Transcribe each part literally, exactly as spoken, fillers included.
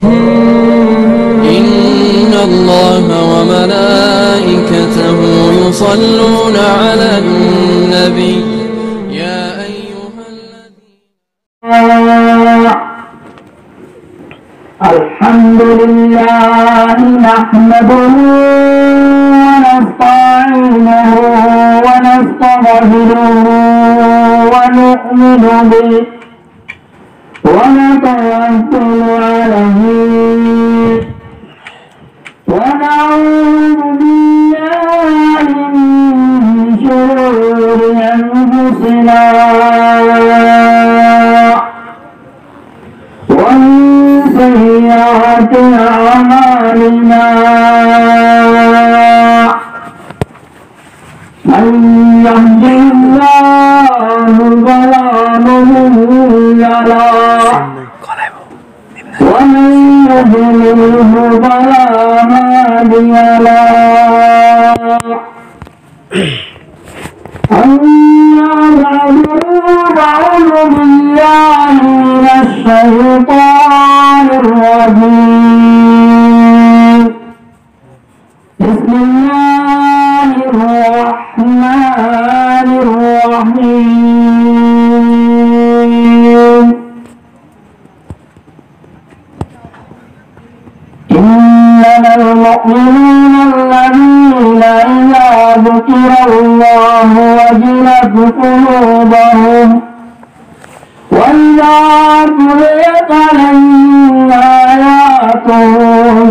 إن الله وملائكته يصلون على النبي، يا أيها الذين الحمد لله نحمده ونستعينه ونستغفره ونؤمن به ونتوكل عليه ونعوذ بالله من شرور أنفسنا ومن سيئات أعمالنا. من يهده الله فلا مضل له ومن يضلله فلا هادي له. أما بعد، فأعوذ بالله من الشيطان الرجيم. بسم الله الرحمن الرحيم. إنما المؤمنون الذين إذا ذكر الله وجلت قلوبهم وإذا تليت عليهم آياته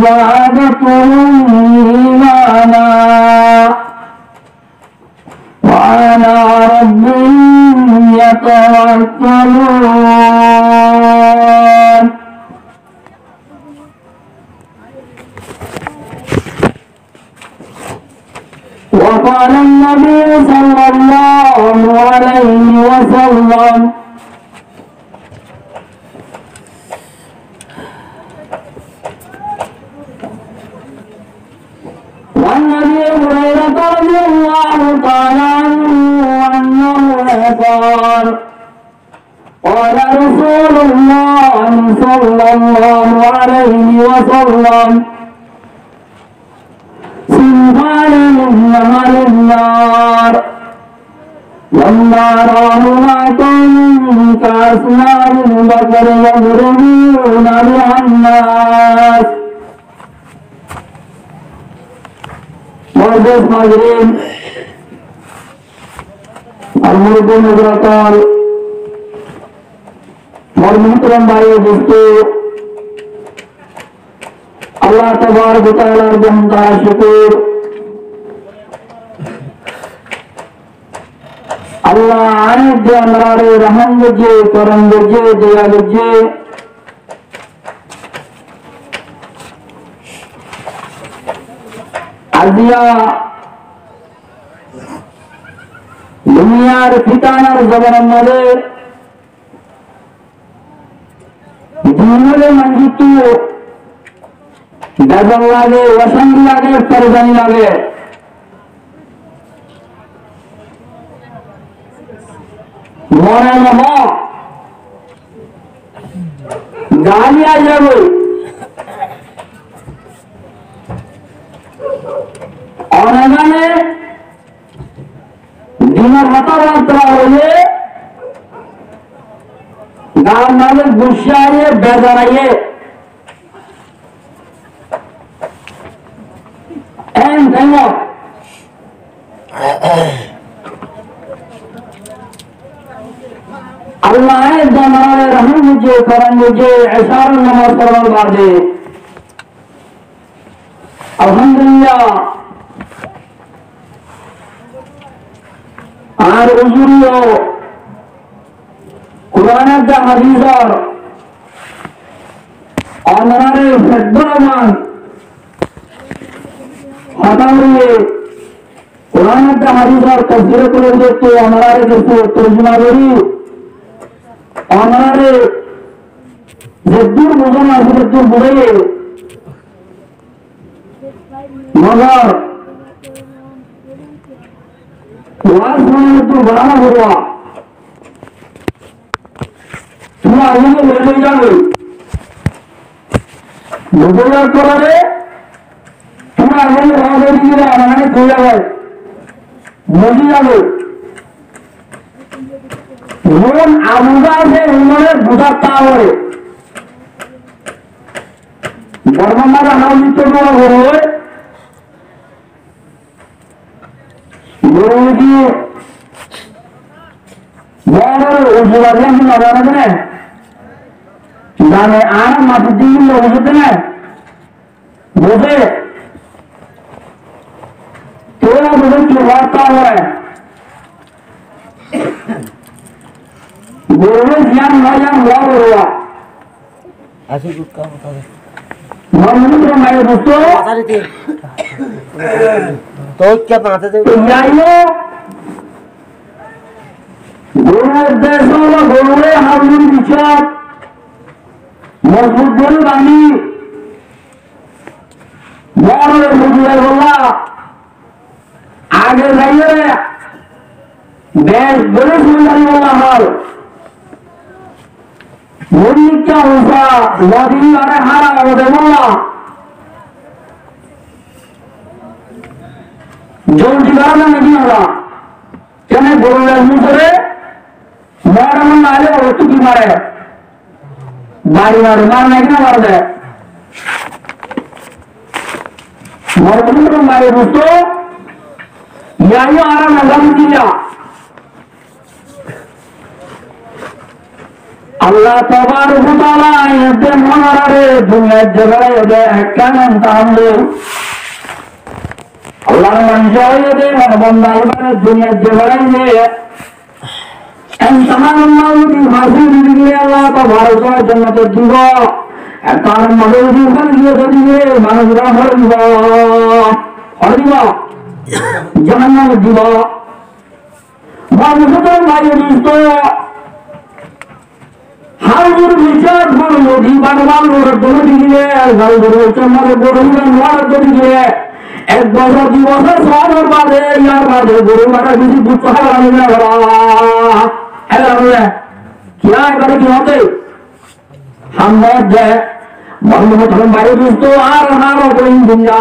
زادتهم إيمانا وعلى ربهم يتوكلون. وقال النبي صلى الله عليه وسلم، وعن أبي هريرة رضي الله تعالى عنه أنه قال، قال رسول الله صلى الله عليه وسلم، صنفان من أهل النار، من نارهما كأسنام البقر يضربون بها الناس. معزز حاضرین، اور مردم حضرات، اور محترم بھائی دوستو، اللہ تبارک و تعالیٰ ر بہت بڑا شکر۔ اللہ آئے دے ہمارے رحم گجے، کرم گجے، دیا گجے۔ ازیا دنیار فتنار زمانار مدے دنیار مانوتو بزار لگے، اوشانتی لگے، پریشانی لگے۔ منے نہ ہو گالی آ جائے۔ انہوں نے دنیار ہاتھ بات کرا ہوئے، گاؤں والے غصہ آئیے، بیزار آئیے۔ این ٹائم اللہ ء دے ہمارے رحم گجے، کرم گجے، عشار نماز پڑھنے بعد الحمدللہ، آر حضوری و قرآن دا حدیث اور ہمارے فدر مان ہمارے قرآن دا حدیث اور تفسیر کو لے کے ہمارے جیسے ترجمہ کری، ہمارے جدور بزن آسے جدور بزن مگر واس مانے تو بڑا نہ ہوا۔ تمہارا یہ لے جاؤ۔ Buzíbar fore tuáñra añáre hoó de dile añáre buzí zaibo. Buzí zaibo. Zon abuza asé, zon buzá táke. Bormar mazé añára nitto dua gorí. Goru di, goru uzu gori añára no zani né? Zane añára mati din lo uzu de né? Buze? Te buze ki wasta gore? Goru ziyan no ziyan, wa goru wa. Así que, ¿cómo está? Muhammad Ibrahim bhai, dosto. Pasa de ti. Todo que pasa de ti. Yaiyo. Goru de solo goru le hamlin bichar. Mozbut goru bani. Goru le mozbut goru la. Age zaiyóre beci gorí sundori bolla hol. Munikka usa lodi bare hara ode bolla. Joldi gara na naki ora. Kene goru le musore Mor emon naile otu ki mare? Bari mare, mar nai ki no mare de? Mor bondú mare dosto, yaiyo añára nazar diya. Allah tabaraka wa taala aiyede mor are duniyat de beraiyede ekkan imtihan lo. Allah manúic aiyede mor bondá ibare duniyat de beraiyede. Imtihanor maze zodi fas gorí dile Allah taala jannat dibo. Imtihanor maze zodi fail gorí dile manúic ore hoi dibo? Hoi dibo? Jahannam dibo. Manúic ore hoi dibo. Hal gorí bicar gorí, di bar bar gorí dóri dile, hal gorí bicar gorí, gorí bar bar dóri dile. Ek bosór, dui bosór, só bosór bade, yar bade, gorí bar beci buzto hára nila gora. Hára nila. Kiya ibare ki hote? Ham mot de. Mor muhtarom bái dosto, ar har gorí duniya.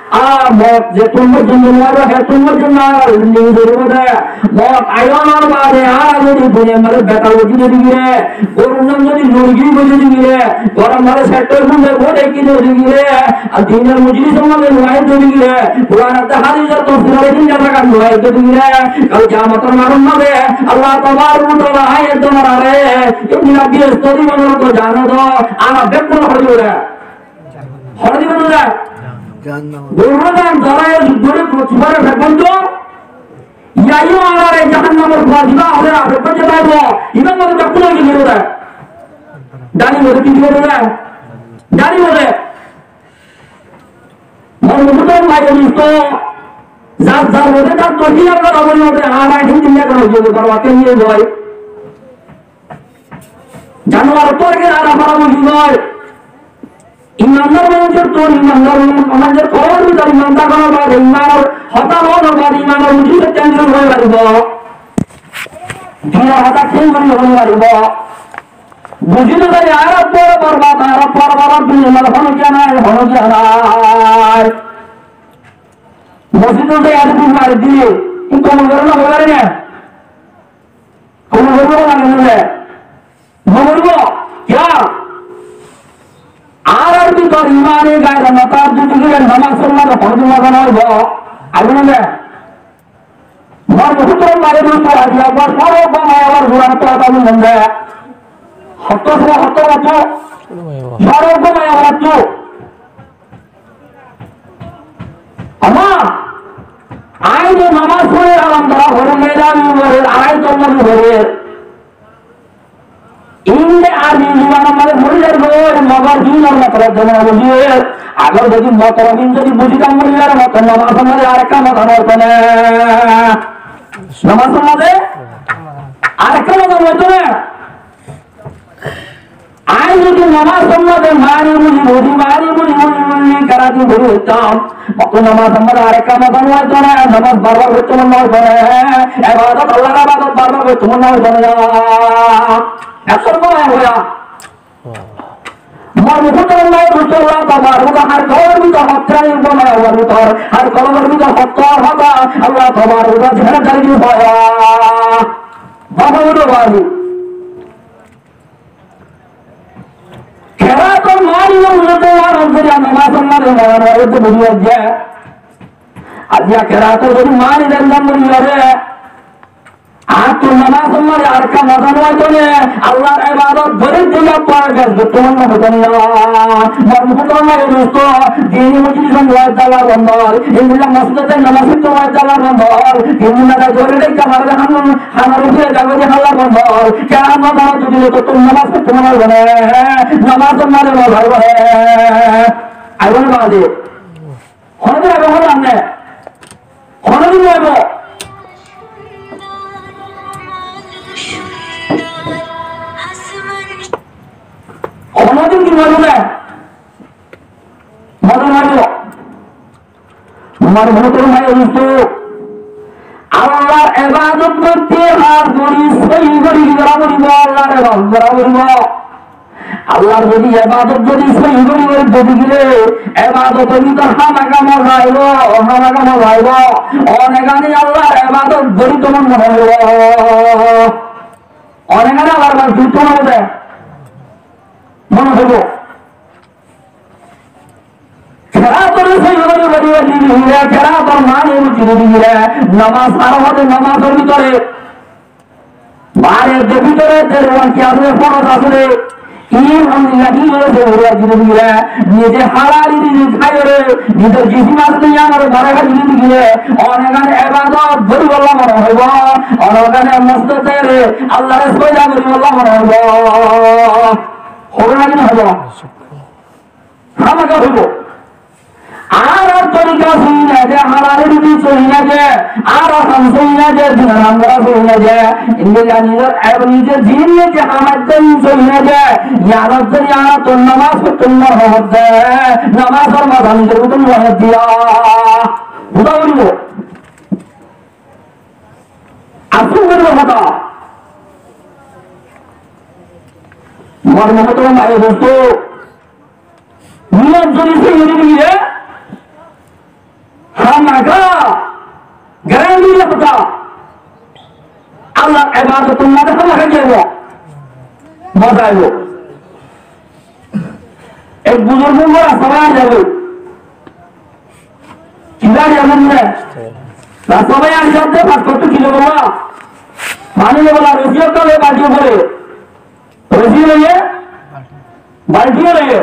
Ar mot zettún foijjonto no aibo, settún foijjonto ar lindi goríbo de. Mot aiyonor bade ar zodi duniyar maze betar boi zodi gile, gorur zon zodi lori gile zodi gile, gorom maze settor gunde boi zodi gile, ar dinor mojlisor maze no aiyé zodi gile, Kuran ar hadisor tafsir ar din ar zagat no aiyé zodi gile, kal kiyamotor mathar maze Allah tabaraka wa taala aiyé zodi mare, ibn Abi Estodi mane to zane to, ar bekkún hoi dibo de. Hoi dibo de. Jahannam. Gorur zon zara e zuk gore kotibare fekon to, yaiyo añáre jahannamor fasiba añáre fekon to zaibo. Ibar maze bekkún hoi dibo de. Dani maze ki dibo de? Dani maze. Mor muhtarom bái dosto, zar zar maze tar to hiyal gora boli maze añára Hindu niya gora boli maze añára keniye goi. Januar to age añára fara boli goi. Imandar manúicor to imandar manúicor kobor bidor imandar hono bade imanor hotá hono bade imanor mujib tension hoi paribo. Dinor hotá tension hoi paribo. Buzí no zai, añára boro borbad, añára boro borbad, duniyar maze hono giyan nai, hono giyan nai. Mosjid ot zai ar din mari dile, in kobul goré na, kobul goré na? Kobul goré na, kobul goré na? No goré. Kiya? Añárar bútore imane gairot no tákile, namaz foribar hono din mazá no aibo. Aibo na? Mor muhtarom bái dosto, aijja abar foro gom abar Kuran to hotá buli mone. Hotó foro, hotó foro. Foro gom abar to. Amma, añí to namaz fori alam dara fori, medhabi fori, añí to namaz fori. Inde ami iman amare fori zar goi, magar dinor motolob zodi no buzí, agar zodi motolob in zodi buzitam buli zar, motolob namazor maze arekka maza no aito ne. Namazor maze arekka maza no aito ne. Añí zodi namazor maze mani buli buli, mani buli buli buli, karati buli hoitam. Motolob namazor maze arekka maza no aito ne, namaz bar bar foitto mone no aito ne, ebadot, Allahr ebadot bar bar foitto mone no aito ne. Ekdom mone hoya. Mor muhtarom bái dosto, Allah tabaraka wa taala hár kolbor bútore hotá, hár kolbor bútore hotá, hotá Allah tabaraka wa taala zeén zani di hoó. Baba udo bari. Keraator maáni buzóde, ar zodi nomazor maáni buzóde, buzóde. Aijja keraator zodi maáni zani buzóde, ar to nomazor maáni ar ka maza no óito né, Allahr ebadot gorí de yá fórz gom no óito né. Mor muhtarom bái dosto, dini mojlis ot waz dalla bondó, endilla mosjidot nomaz foitto waz dalla bondó, endilla gorí de kamar de ham Hánar uore zagói de hálla bondó, kiyamot ot zodi to tuñí nomaz foitto no faro, nomaz tuñáre no faro. Aibó né baade? Honodin aibó né? Honodin aibó? Honodin ki aibó né? Honodin aibó? Mor muhtarom bái dosto, Allahr ebadot goitté hár gorí sóhi gorí gora foribo, Allahr ebadot gora foribo. Allahr zodi ebadot zodi sóhi gorí gorí gorí gilé, ebadot or bútore hámaká moza aibó, hámaká moza aibó. Onegane Allahr ebadot gorí to mone hoibo. Onegane Allahr ebadot gorí to mone hoibo. Keraator sóhi gorí gorí gorí gilé, keraator maáni buzí gorí gilé, nomaz ar hoó de nomazor bútore, baárer de bútore de ruwan ki asé, foroz asé de, iín alhamdulillah, iín asé de bútore gilé, nize halal rizik háiyoré, nizor jisim asé de yíanore barai hái gilé, onegane ebadot goríbolla mone hoibo, onegane mosjidot zaiyóre Allahré sójda goríbolla mone hoibo. Hoibo né ki no hoibo? Hámaká hoibo. Ar ar torika sóhi no de, ar ar riti sóhi no de, ar ar ham sóhi no de, din aram gora sóhi no de. Endilla nizor, nizor din nize ham ar din sóhi no de. Yíanor zoriya to nomaz foitto no faro de. Nomazor maza nizor bútore no diya. Buzá foribo. Asól gorí hotá. Mor muhtarom bái dosto, niyot zodi sóhi ói gilé, hámaká, garanti diyé hotá, Allahr ebadot or maze hámaká ki aibó? Moza aibó. Ek buzurg rasta bái aizé. Ki bái aizé? Rasta bái aizé de, fañs kuttu kilo bolla. Faní loi bolla, rosi ekkan loi, balti uore. Rosi loiye, balti loiye.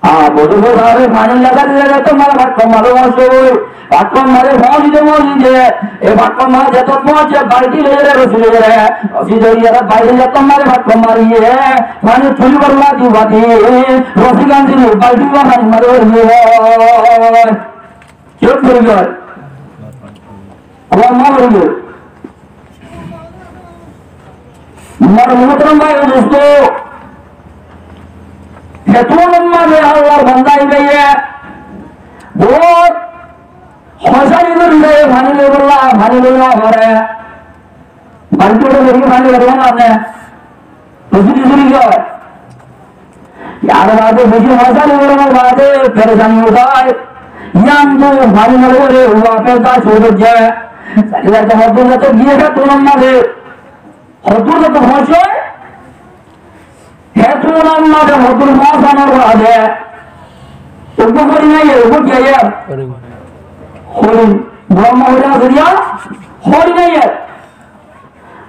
A, buzurg sábe faní loi zai, zai, zai, to mare bái, to mare bái, to mare bái, to mare bái, e bái, to mare bái, to mare bái, balti loiye, rosi loiye, rosi loiye, bái, to mare bái, to mare, e faní tuli bolla di bái, rosi gan di, balti bolla faní mare, e. Ki gorí giyé? Abar maf gorí giyé. Mor muhtarom bái dosto, hetún maze Allahr banda ibáye bout hosáni gorí faní loi bolla, faní loi no fare. Balti uore faní loi bolla no fare. Buzí, buzí giyé. Yar baade beci hosáni gorónor baade perecani ói zai. Yián to faní no fare, uwa fe zai, sói zai. Zai zai to hoddúr zai to giyé hetún maze. Hoddúr zai to hoói. Hetún maze hoddúr hoói zánor baade. Uggwá horin aiyér, uggwá ki aiyér? Horin. Horin. Boro horin asé de, horin aiyér.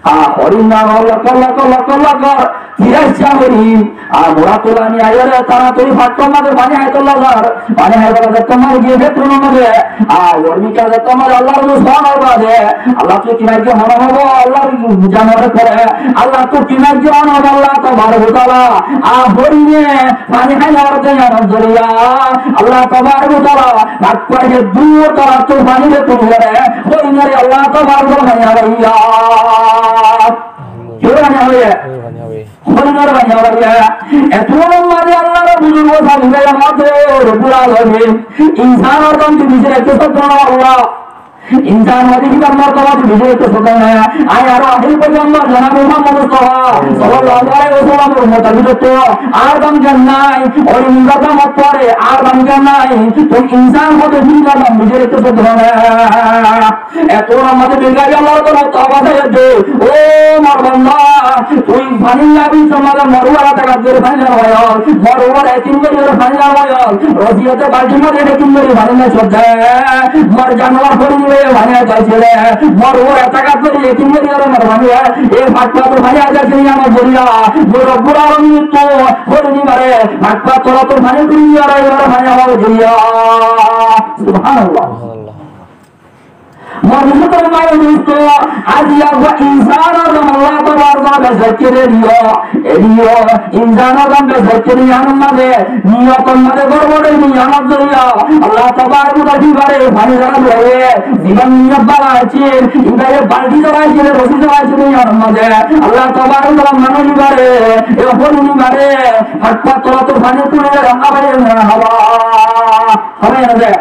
A, horin na, lokko, lokko, lokko, lokko, tiraiccá horin. A, mura tulani aiyóre, taratari fakkor maze faní háitolla zar. Faní háitolla zar, zettót mare giyé hetún maze. A, horin ki zettót mare Allahr rosul sónor baade, Allahttu ki maze hono hobo, Allahr janore kore. Allahttu ki maze hono hobo, Allah tabaraka wa taala. A, horine faní háibar de yián zoriya Allah tabaraka wa taala, bak kúa ye dur tarattu faní de tuli giyé, hoinore Allah tabaraka wa taala faní háiye. Ki faní háiye? Hoinore faní háiye. Etún maze Allahr buzurg sábe, Allah Rabbul Alamin insánor dán di diyé, ekku sódda Allah. Insán óde híbar mortoba tui buzí faijjós né? Añí aró ahir foijjonto jonab Muhammad Mustafa sallallahu alaihi wasallam or ummotor bútore ar dam giyán nái, ói híbar dam ottu ar dam giyán nái, tui insán óde híbar dam buzí faijjós né? Etó ammáde bigari Allar toróf toba sai de, ó mor banda, tui faní labi somade mor uore takat gorí faní no hoiyós, mor uore ekin gorí faní no hoiyós, rosiyóte balti maze ekin gorí faní no hoiyós de, mor januwar horini bái faní no hoiyós de, mor uore takat gorí ekin gorí mor faní, e fak fak faní no hoiyós de, yián zoriya, mor Rabbul Alamin to horini bare, fak fak tola to faní gorí, yián faní no hoiyós de. Subhanallah. Mor muhtarom bái o dustó, aijja uggwá insán Adam Allah taala bar bar bezzat gorí diyo, e diyo, insán Adam bezzat gorí diyo, yián or maze, niyotor maze gorobor niyotor zoriya, Allah taala bar bar ki gore, faní zara dóre, ziba niyot bála asé, iba ye balti zara asé, rosi zara asé, yián or maze, Allah taala bar bar mane ki gore, e horini bare, fak fak tola to faní tuli zara, hába, hába, hába, hába.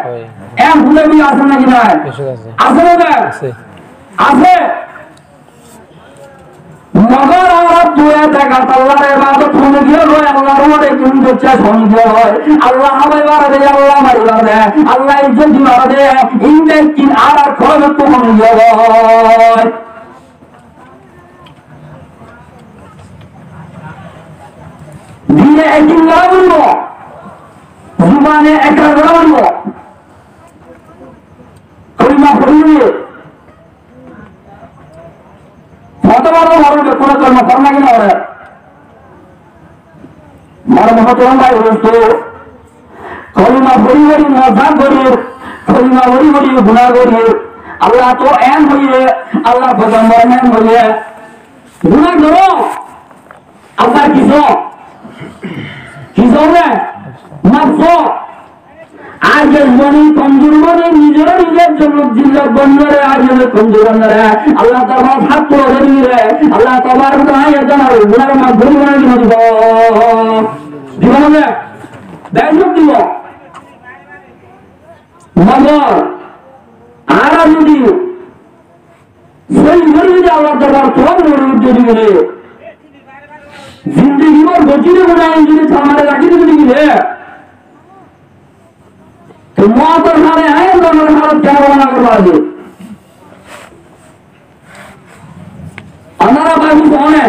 Oi. Eén húne bi asé náki nái? Beci asé. Asé né nái? Asé. Asé. Mogor añára dui rakat Allar ibadot hone giyé goi, Allar uore ekdom bicás hone giyé goi. Allah hábaibar de, Allah maribar de, Allah izzot dibar de, in de ekdin añárar kolbottu hone giyé goi. Dile ekrar gora foribo, zubane ekrar gora foribo. Kolima foribo. Fotó baro baro bekkúne kolima fore náki no fore? Mor muhtarom bái o dustó, kolima fori fori mozak gorir, kolima fori fori guná gorir. Allah to eén hoiyé, Allar foigambore eén hoiyé. Guná goró, Allah kisó, kisó re, maf só. Ajiz boni, komzur boni, nizor nizor zillot, zillot boni re, ajiz boni, komzur boni re, Allah taala hát tuli diyore, Allah taala bar bar añárar guná maf gorí dibo. Dibo né? Beci dibo. Mogor añára zodi sói gorí zodi Allah taala bar toba gorí zodi gele, zindigi bór goijjé de guná zodi thamare rakí de zodi gele, to moutor hale añára zonor halot kiyá bornona gorá foribo? Onora bábi só né?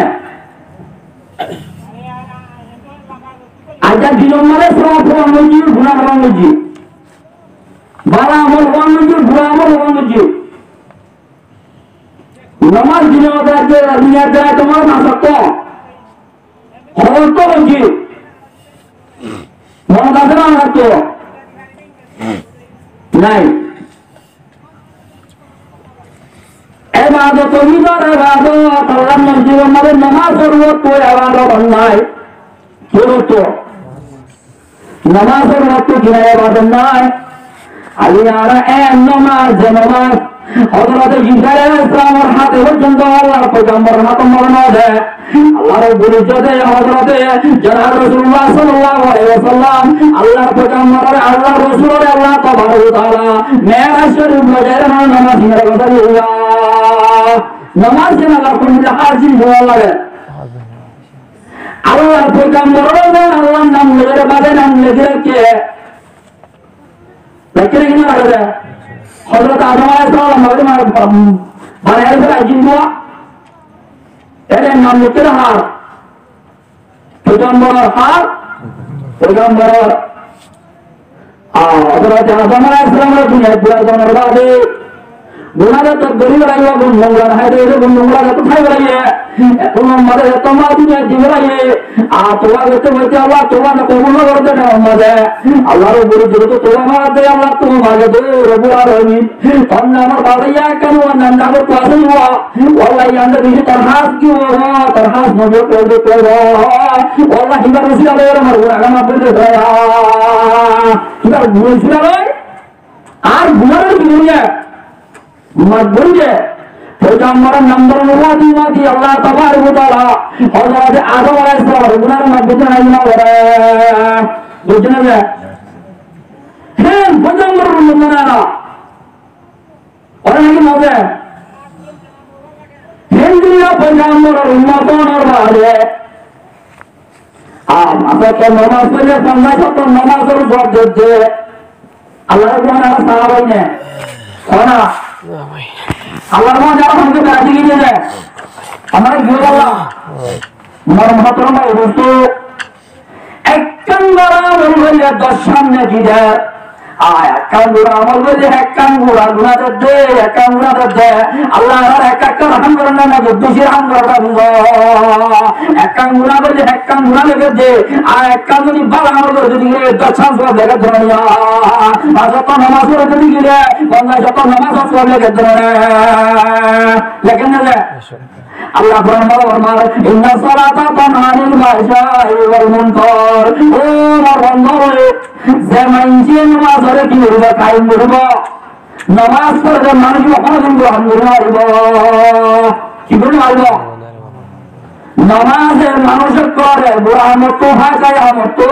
Aijja dinor maze sób ham goijjí, guná ham goijjí. Bála amol ham goijjí, bura amol ham goijjí. Nomaz dine, dine, dine, dine, nomaz fañs wokto. Horof to hoijje. Nomaz asé né? Nai. Ebadot, Idotor ebadot, Allar mosjidor maze nomazor wokto ebadot nai. Ki wokto? Nomazor wokto ki ebadot nai? Aijja añára e nomaz, ze nomaz Hozrote Jibril aláihis salamor háte foijjonto Allar foigambor hátor maze no de. Allah Rabbul Izzote Hozrote Janab Rosulullah sallallahu alaihi wasallam, Allar foigambor, Allar Rosulore Allah tabaraka wa taala Me'raj Shorif loi zaiyóre nomaz ibar gotá hoiyé. Nomaz iyan Allar huzur házir ówa lage. Allar foigambor ókkole Allar nam loi, bade nam loi rakké. Rakké né ki no rakké? Hozrot Adam aláihis salam, Adam aláihis salam, banaiyé de jinni. Ere nam lekké de hár? Foigambor hár? Foigambor. Ah, Hozrot Adam aláihis salam duniyait bura zonor bade guná de to gori beraiyé, gun nongora hái de, gun nongora de to hái beraiyé. Ekó maze de to ma duniyait di beraiyé. Ar toba goitte goitte Allah toba no kobul no goré de, maze Allah Rabbul Izzote toba maze de, Allah toba maze de, Rabbul Alamin. Tor namor bade yián kiyá nam dako tuwa asé wa. Wallah, yián de beci tor hás ki wa, tor hás no de, tor de, tor de. Wallah, ibar usila de amar guná maf gori de. Ibar usila de. Ar guná ki duniya maf gori de. Foigambor namor wadi wadi Allah tabaraka wa taala Hozrot Adam aláihis salamor guná maf gori de, na gori de. Buzón né? Hé, foigambor guná na. Ore Héndilla foigambor ummot ónor baade, ar fañs wokto nomaz foille, fañs wokto nomazor sowab de. Allar kuran añára sára ói na. Ói na? Allar kuran añára sára ói na. Amar ki óibo? Mor muhtarom bái dosto, ekkán bála amol goille doccán neki der. Ar ekkán bura amol goille ekkán bura guná der de, ekkán guná der de. Allah añárar ek ekká rahám goron na, beci rahám goron na. Ekkán guná goille ekkán guná lekér de, ar ekkán zodi bála amol goille zodi doccán sowab lekér de. Fañs wokto nomaz foille zodi gile, fañs wokto nomazor sowab lekér de. Lekér na de? Allah Qur'an maze formar, إن الصلاة تنهى عن الفحشاء والمنكر. Ó mor banda ókkol, ze maincé nomazore ki goribo? Kaim goribo. Nomaz fore de manúic honodin grohon gori no faribo. Ki gori no faribo? Nomaze manúic ókkolore bura amottu, fáhicá amottu,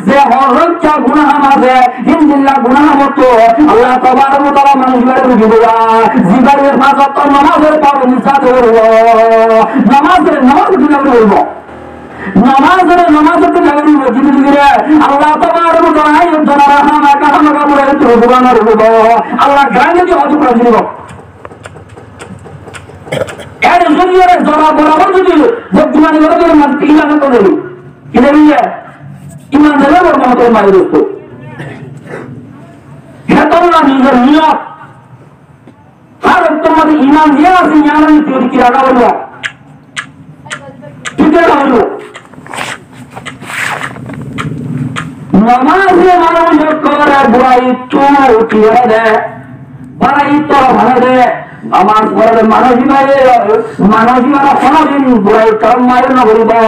ze horókka guná ham asé, híndilla guná hamottu Allah tabarak wa taala manúic ibáre ruki dibo. Zibáre fañs wokto nomazor pabond sáte óibo. Nomazore nomaz fore óibo. Nomazore nomaz fore óibo. Zibáre Allah tabarak wa taala aiyó zonora ham ekká ham ekká bura ettu ruki dibo. Allah garanti diye, hoto garanti dibo. Ere zodi ore zora borabor zodi zodi mani gore zodi man iman to zodi. Ki zodi iman zodi borabor to mani dosto. Hé to na nizor niyot. Har ekta mani iman diya asé, iman ni tui ki raga boliya. Ki raga boliya. Nomaze manúic ókkolore buraittu thiyara de, bálaittu hana de, nomaz fore de manúic ibáre, manúic ibáre honodin buraittu mail no goribo.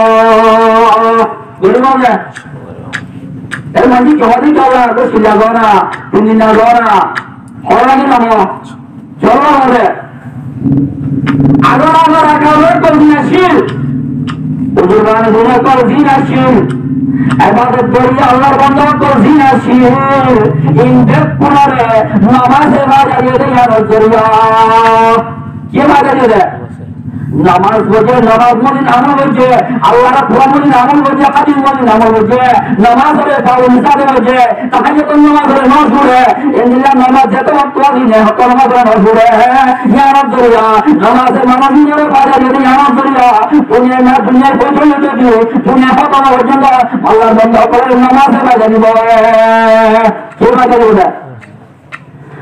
Goribo na? E manúic ki hodi ki Allah, Rosul Allah gona, tin din gona, hola ni no? Cólo, bole. Agor, agor, agor ókkol din accíl. Buzurgane din ókkol din accíl. Ebadot goriya Allar banda ókkol din accíl. In bekkúnore nomaze bajai diye de yián or zoriya. Ki bajai diye de? Nomaz foijje, nomaz mozin amol foijje, Allar Quran mozin amol foijje, hadis mozin amol foijje, nomazore pabond sáte foijje, tahajjudor nomazore no sóre, endilla nomaz zeto wokto asé, hotto nomazore no sóre, yián or zoriya, nomaze manúic ibáre bajai diye de yián or zoriya, duniyai ma-, duniyai foijjonto zodi, duniyai hótom foijjonto, Allar banda ókkol nomaze bajai dibo. Ki bajai dibo?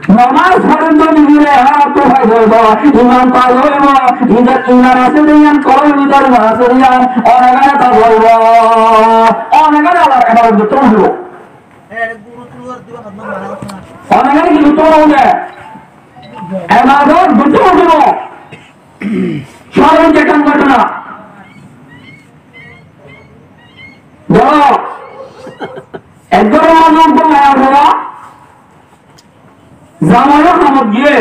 Nomaz foijjonto nizore hotto faida óibo, iman faida óibo, nizor iman asé de yián, kolbor bútore iman asé de yián, onekane faida óibo, onekane Allar ebadot gotto óibo. Onekane ki gotto óibo? Ebadot gotto óibo. Sóbon dekán gotto na. Dóro, ekzon manúic maya fua, zamai hamot giyé,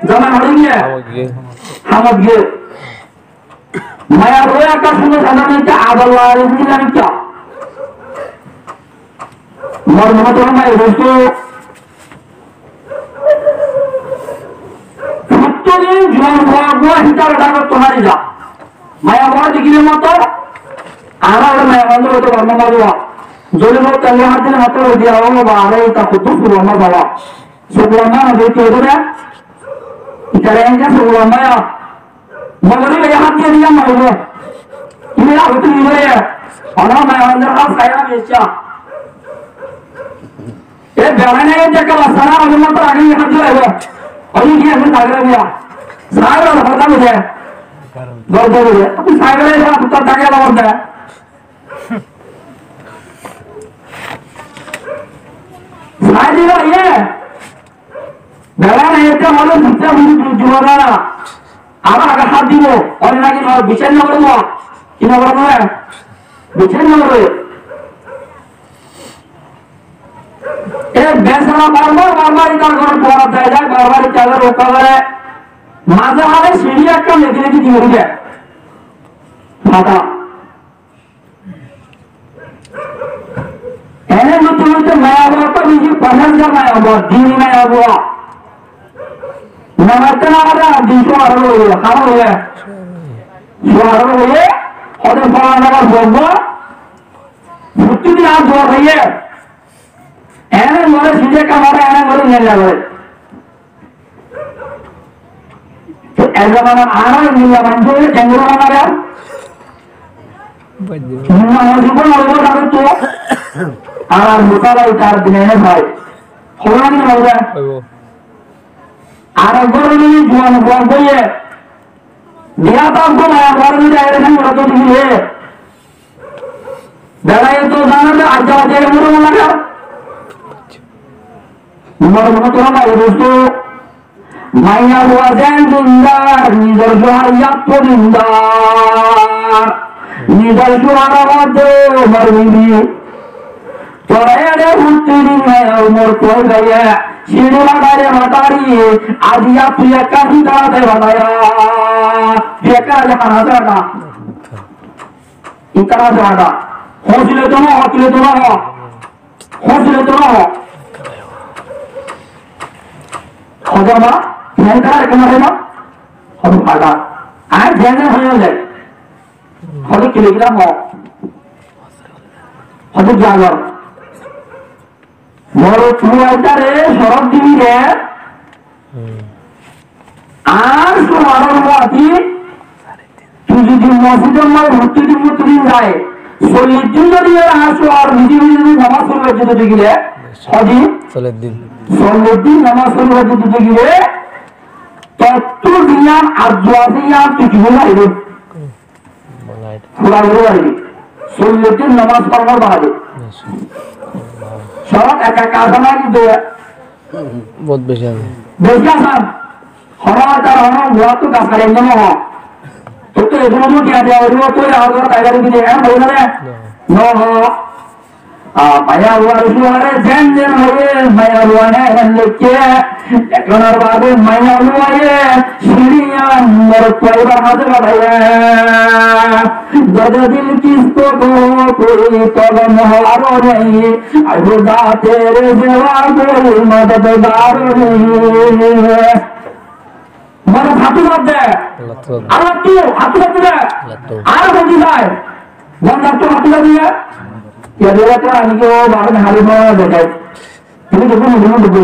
zamai hotó giyé? Hamot giyé. Hamot giyé. Maya fua ekká cúndor sadá niki, ador lage niki, niki. Mor muhtarom bái dosto, fottí din juwan fua gua hítar dagor to hári za. Maya fua dekíle moto, añára maya fua dekíle moto, Borma maze zoli moto, tele hár dile moto, diya, ó baba, añára ita hoddúr suk lamba baba. Suk lamba na dekí hoddúr de, itara enke suk lamba ya. Mogoribe hár diye diya maibo. Ine abu tu ine. Ono mai hondor hás kaya bicha. E bela ne e dekha basa na, ono motor age hár diye laibo. Oni ki ami thagre diya. Sahib ol hotá buje. Dor dor buje. Apu sahib ol hotá thage laibo de. Sahib ol ye. Bela nai, ete mane butte butte juma na. Abar age hár dibo, ore naki no, bichar no goribo. Ki no goribo? Bichar no goribo. E besara bar bar, bar bar itar ghore duara de jai, bar bar itar ghore uka gore. Maze maze siri ekka legi legi diye de. Mata. Ene gotte gotte maya fua to beci, fañs házar maya fua, dini maya fua. Namaste namaste ar din cúwar óiye, hámar óiye. Cúwar óiye, hóde fora namaste foijjó, fottí din ar duwa óiye. Ene gore side kamare, ene gore nella gore. Te e zamanar añára nella manúic óile kengori banare? Nella manúic óile banare to. Ar musala itar dine ene bái. Hoibo na hoibo na? Hoibo. Ar ekbar óile juan fuwa óiye. Biya to ekbar óile añára to dile. Belaye to zane de, aijja aijja emon emon lage. Mor muhtarom bái dosto, maiyafuwa zen zindar, nizor cóhar yattu zindar, nizor cóhar abar de mor bibi. Tore ede hutti din maiyafuwa mor tui baiye, siñi matari matari, aijja tui ekka siñi matari matari, tui ekka aijja hana sara. Itara zagá. Hosile to no, hosile to no. Hosile to no. Hoda ma, fen tara kena hoda? Hoda pada. Ai jene hoye le. Hoda kile kila ho. Hoda jagar. Mor tui aitare sorot dibi re. Ar suaror muati tui zodi mosjidor maze fottí din fottí din zai, sollic din zodi ar suar biji biji zodi namaz foribar zodi dekile, hodi? Sollic din. Sollic din namaz foribar zodi dekile, tottu ziyan ar zuwa ziyan tui ki buli aide? Fura gori faribi. Sollic din nomaz forar bade. Sórof ekka ekka asé na kintu? Bout beci asé. Beci asé. Hono tar hono muattu gas kari enne no ho. Tottu eguno no diya diya goribo, tui agar taibar bide, em hoibo na re? No. No ho. Ah, maiyafuwar suare zen zen hoiye, maiyafuwa ne zen lekkiye, ekkanor bade maiyafuwaye siñiyan morotfuwa ibar hañse fadaiye. درد دل کس کو کہوں کوئی تو غمخوار نہیں، اے خدا تیرے سوا کوئی مددگار نہیں۔ Mane háttu zar de. Allattu. Allattu, háttu zar de. Allattu. Ar hondi zai. Gon zattu háttu zar de. Ya de to ani ke o babe hali mo de de. Tumi dekho, tumi dekho.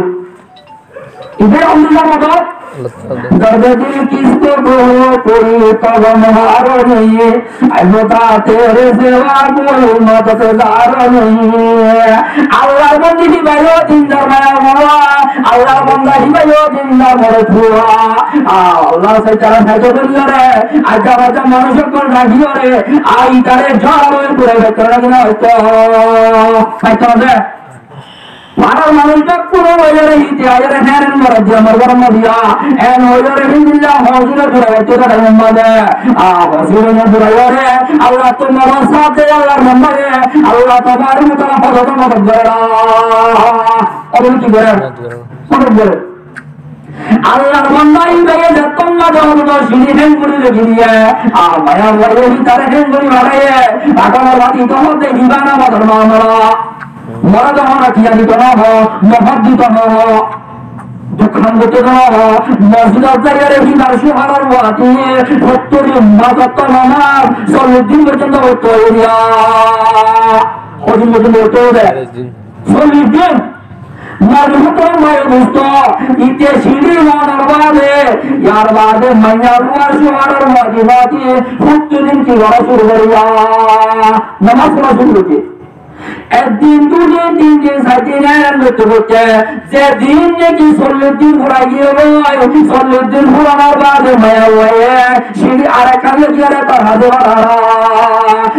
Ibe hondi zar de. Allattu. درد دل کس کو کہوں کوئی تو غمخوار نہیں، اے خدا تیرے سوا کوئی مددگار نہیں۔ Allar bondi híbayo dindar maiyafuwa, Allar bonda híbayo dindar morotfuwa. Allar sai tara saiddo goriyore, aijja aijja manúic ókkol dagiyore, ai tare jor ói gura faitto na ki no faitto? Faitto na de. Farar manúic bekkúne hoiyore híte aiyore, hén hén morot diya, mor górot no diya, hén hoiyore híndilla hosile gura faitto de, taim made. Ah, hosile no gura faitto de, Allah to morot sade, Allar bonda re, Allah tabarak wa taala modot, modot gore. Modot ki gore? Modot gore. Modot gore. Allar bonda íbaye zettó made hono siñi hén gori loi giyé, ar maiyafuwaye hítare hén gori baraiye, agar bati to hote híba namazor mamala. Mora to hono kiya dito no ho, mohot dito no ho, dukan dito no ho, mosjidot zaiyore híbar suaror wati, fottori mazotto namaz, sollic din foijjonto foitto hoiya. Hoi din foijjonto foitto hoiya? Sollic din. Sollic din. Mor muhtarom bái dosto, ite siñi lonar bade, yar bade maiyafuwar suaror wati wati, fottori din ki gora cúru goriya? Namaz fora cúru goriya. Ek din, dui din, tin din, sair din, eén goitte goitte, ze din naki sollic din fura giyé goi, sollic din furanar bade maiyafuwaye siñi arekkan loi giyore tar hañse fadar.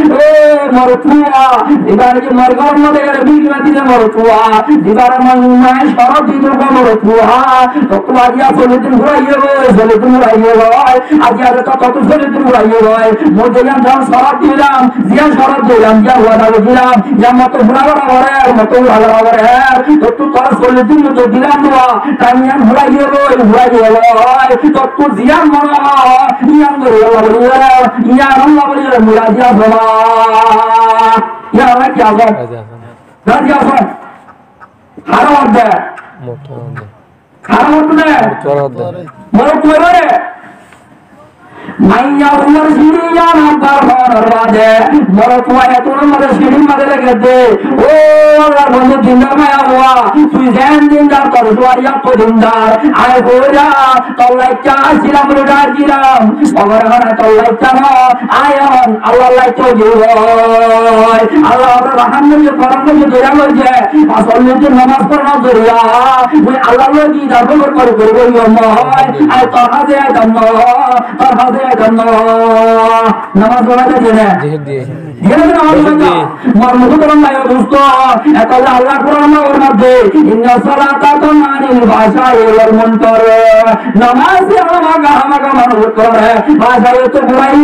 Ó morotfuwa, ibare ki mor górot no dekíle bík no dile morotfuwa, ibare maiyafuwaye corot dito goi morotfuwa, tottú aijja sollic din fura giyé goi, sollic din fura giyé goi, aijja tottú sollic din fura giyé goi, mui ziyan corot dilam, ziyan corot dilam, ziyan wada goijjilam, yián mottó fura gora forer, mottó fura gora forer, tottú tor sollic din mottó dilam dua, taim yián fura giyé goi, fura giyé goi, tottú ziyan mone hoó, yián gori Allah boli, yián Allah boli, mui razi así. Yián Allah ki asé? Razi asé. Razi asé. Hara bade. Mottó bade. Háram óttu né? Morotfuar óttu. Morotfuar óttu. Maiyafuar siñçi yián abbar hoónor baade morotfua ettór mazé siñçir mazé legi dé, "Ó Allar bondu, dindar maiyafua, tui zeén dindar, tor suwari yó ettó dindar. Añí foóila tor laitta accílam, buli dhák dilam. Mogor ehón añí tor laitta no, añí ehón Allar laitta ói giyói. Allah añáre rahám goijjé, kerem goijjé, doya goijjé. Fañs wokto nomaz foronor zoriya mui Allar lói didar foron gorí gorí gorí gorí añí tor hañsé zaitam no, tor hañsé zaitam no." Nomaz foronor zoriya né? Zihir diye. Diyé né? Nomaz foronor zoriya. Mor muhtarom bái o dustó, ekká Allah Kuran or mazé, "Inna salata tanha anil fahsha'i wal munkar." Nomaz e hámaká, hámaká manúic ókkol ore fahsha'i ottu, burai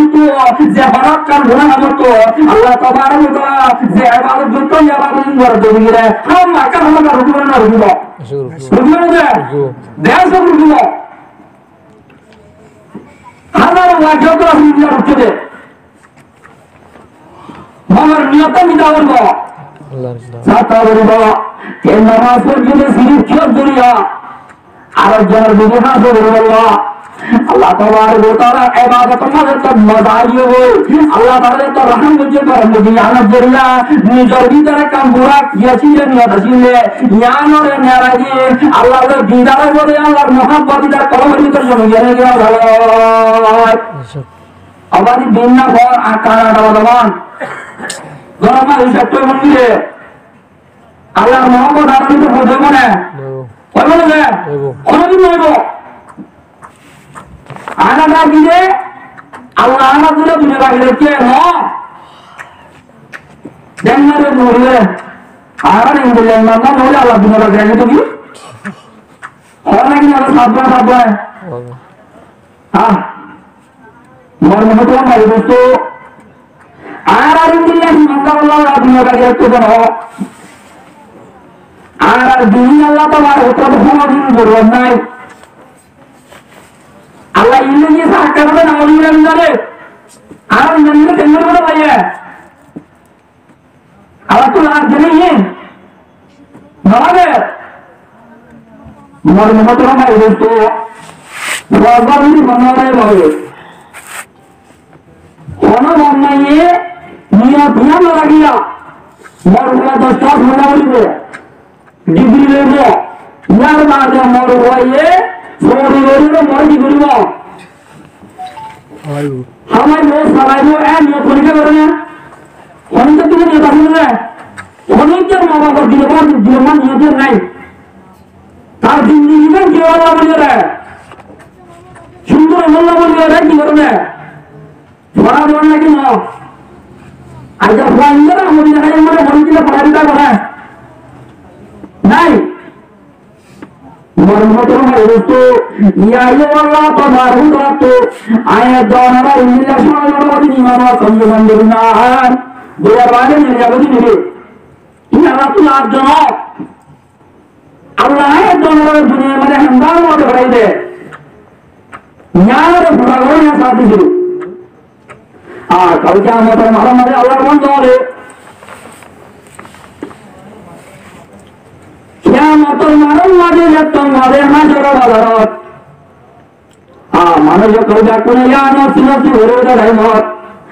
ottu, ze hono ekkán guná ham ottu Allah tabarak wa taala ze ebadot goittó, e ebadot goittó de buli re, hámaká, hámaká rukibo né no rukibo? Rukibo. Rukibo né? Rukibo. Beci rukibo. Házaro wajib ottu rukibo de. Mogor niyot ot ki tákibo? Allar zoriya. Sátta bolibo, e nomaz foijjé de sirif kiyór zoriya? Ar ekzonor bidí hásil goríbolla. Allah tabarak wa taala ebadot or mazé to moza aiyé goi. Allah taala to rahám goijjé, kerem goijjé, yián or zoriya nizor bútore kam fura ki accíl, niyot accíl, yián ore nerai di Allah loi didar óibo de, Allar muhábbot didar kolbor bútore zomigiyói. Abar din na for añçá añçá bada man. Gorom mac hisab óibo né? Allar muhábbot añárar bútore foijjé né? Óibo. Óibo né? Óibo. Honodin no óibo. Añára dile Allah añárar bútore duniya baki raikké no. Jannar e no óile. Añára indilla iman no óile Allah duniya baki raikké ki? Hoó na ki na, sabba, sabba. Óibo. Há, mor muhtarom bái o dustó, añára alhamdulillah imandar Allah, duniya baki raikké no. Añárar din Allah tabarak wa taala honodin zorurot nai. Allah ilmu diye, sakkar hoó na, Allah ilmu diye. Añára ilmu diye, ilmu diye. Añárattú lab zane ki? No lage. Mor muhtarom bái o dustó, foroz zodi mone raikké, hono bondá ye niyot yián no raikké, mor muhtarom doc ta mone raikké, digiri loibo, yar bade mor muhtarom ye fori fori mor digiri loibo. Hámaibo, salaibo, e niyot honikka goré na? Honikka tumi niyot asé né? Honikka ma baf or dile, dile man niyot nai. Tar zindigi gan ki olla buli goré? Cúndor olla buli goré, ki goré? Fora dóre naki no? Aijja fuain dóre amodi nai, mane honikka fora dita goré? Nai. Mor muhtarom bái o dustó, ya ayyuhallazina amanu, añí edde onorare indilla cúnailam de, iman o asol iman de iman. Duniya bade duniya bade duniya. Iman o asol ar jono. Allah añí edde onorare duniya bade hándan o de barai de. Yar fura goró na sadi dil. Ar kal kiyamotor maidon mazé Allar bondá ókkol, kiyamotor maidon mazé, zettót mazé hácor bazarot, ar manúic ókkol bekkúne ya nafsi nafsi gorí gorí zaibou.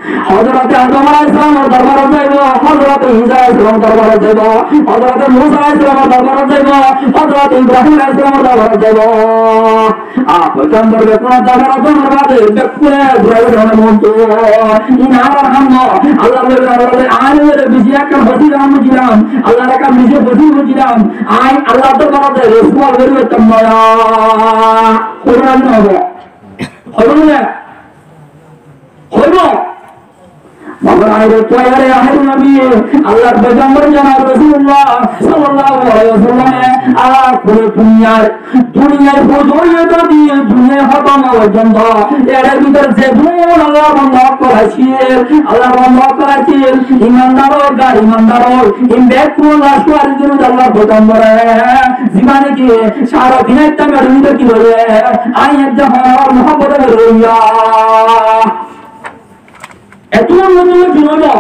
Hozrote Adam alaihissalamor dorbarot zaibou, Hozrote Isa alaihissalamor dorbarot zaibou, Hozrote Musa alaihissalamor dorbarot zaibou, Hozrote Ibrahim alaihissalamor dorbarot zaibou. Ar foigambor bekkúnor dorbarot zaibou, bekkúne gúrai gúrai hono, "Bondú, iín añárar ham no, Allar loi, Allar loi, añí loi beci ekkán fosíla ham buzílam, Allar ekkán beci fosíla buzílam, añí Allar dorbarot zaile sual gorí faittam na." Hoibo né no hoibo? Hoibo né? Hoibo. Magar añí dekí, yare ahéri nobi, Allar foigambor janab Rosulullah sallallahu alaihi wasallame, ar furá duniyar, duniyar fóoz óiye de duniyar hótom ówa foijjonto, ere bútore zedún Allar bondá ókkol accíl, Allar bondá ókkol accíl, imandar ók, gair imandar ók, iín bekkún Allar suwari diyé de Allar foigambore, zibá naki sara din ekta meçor bútore ki goijjé, añí ekta honor muhábbote goijjé. Ettún unnoti óibo,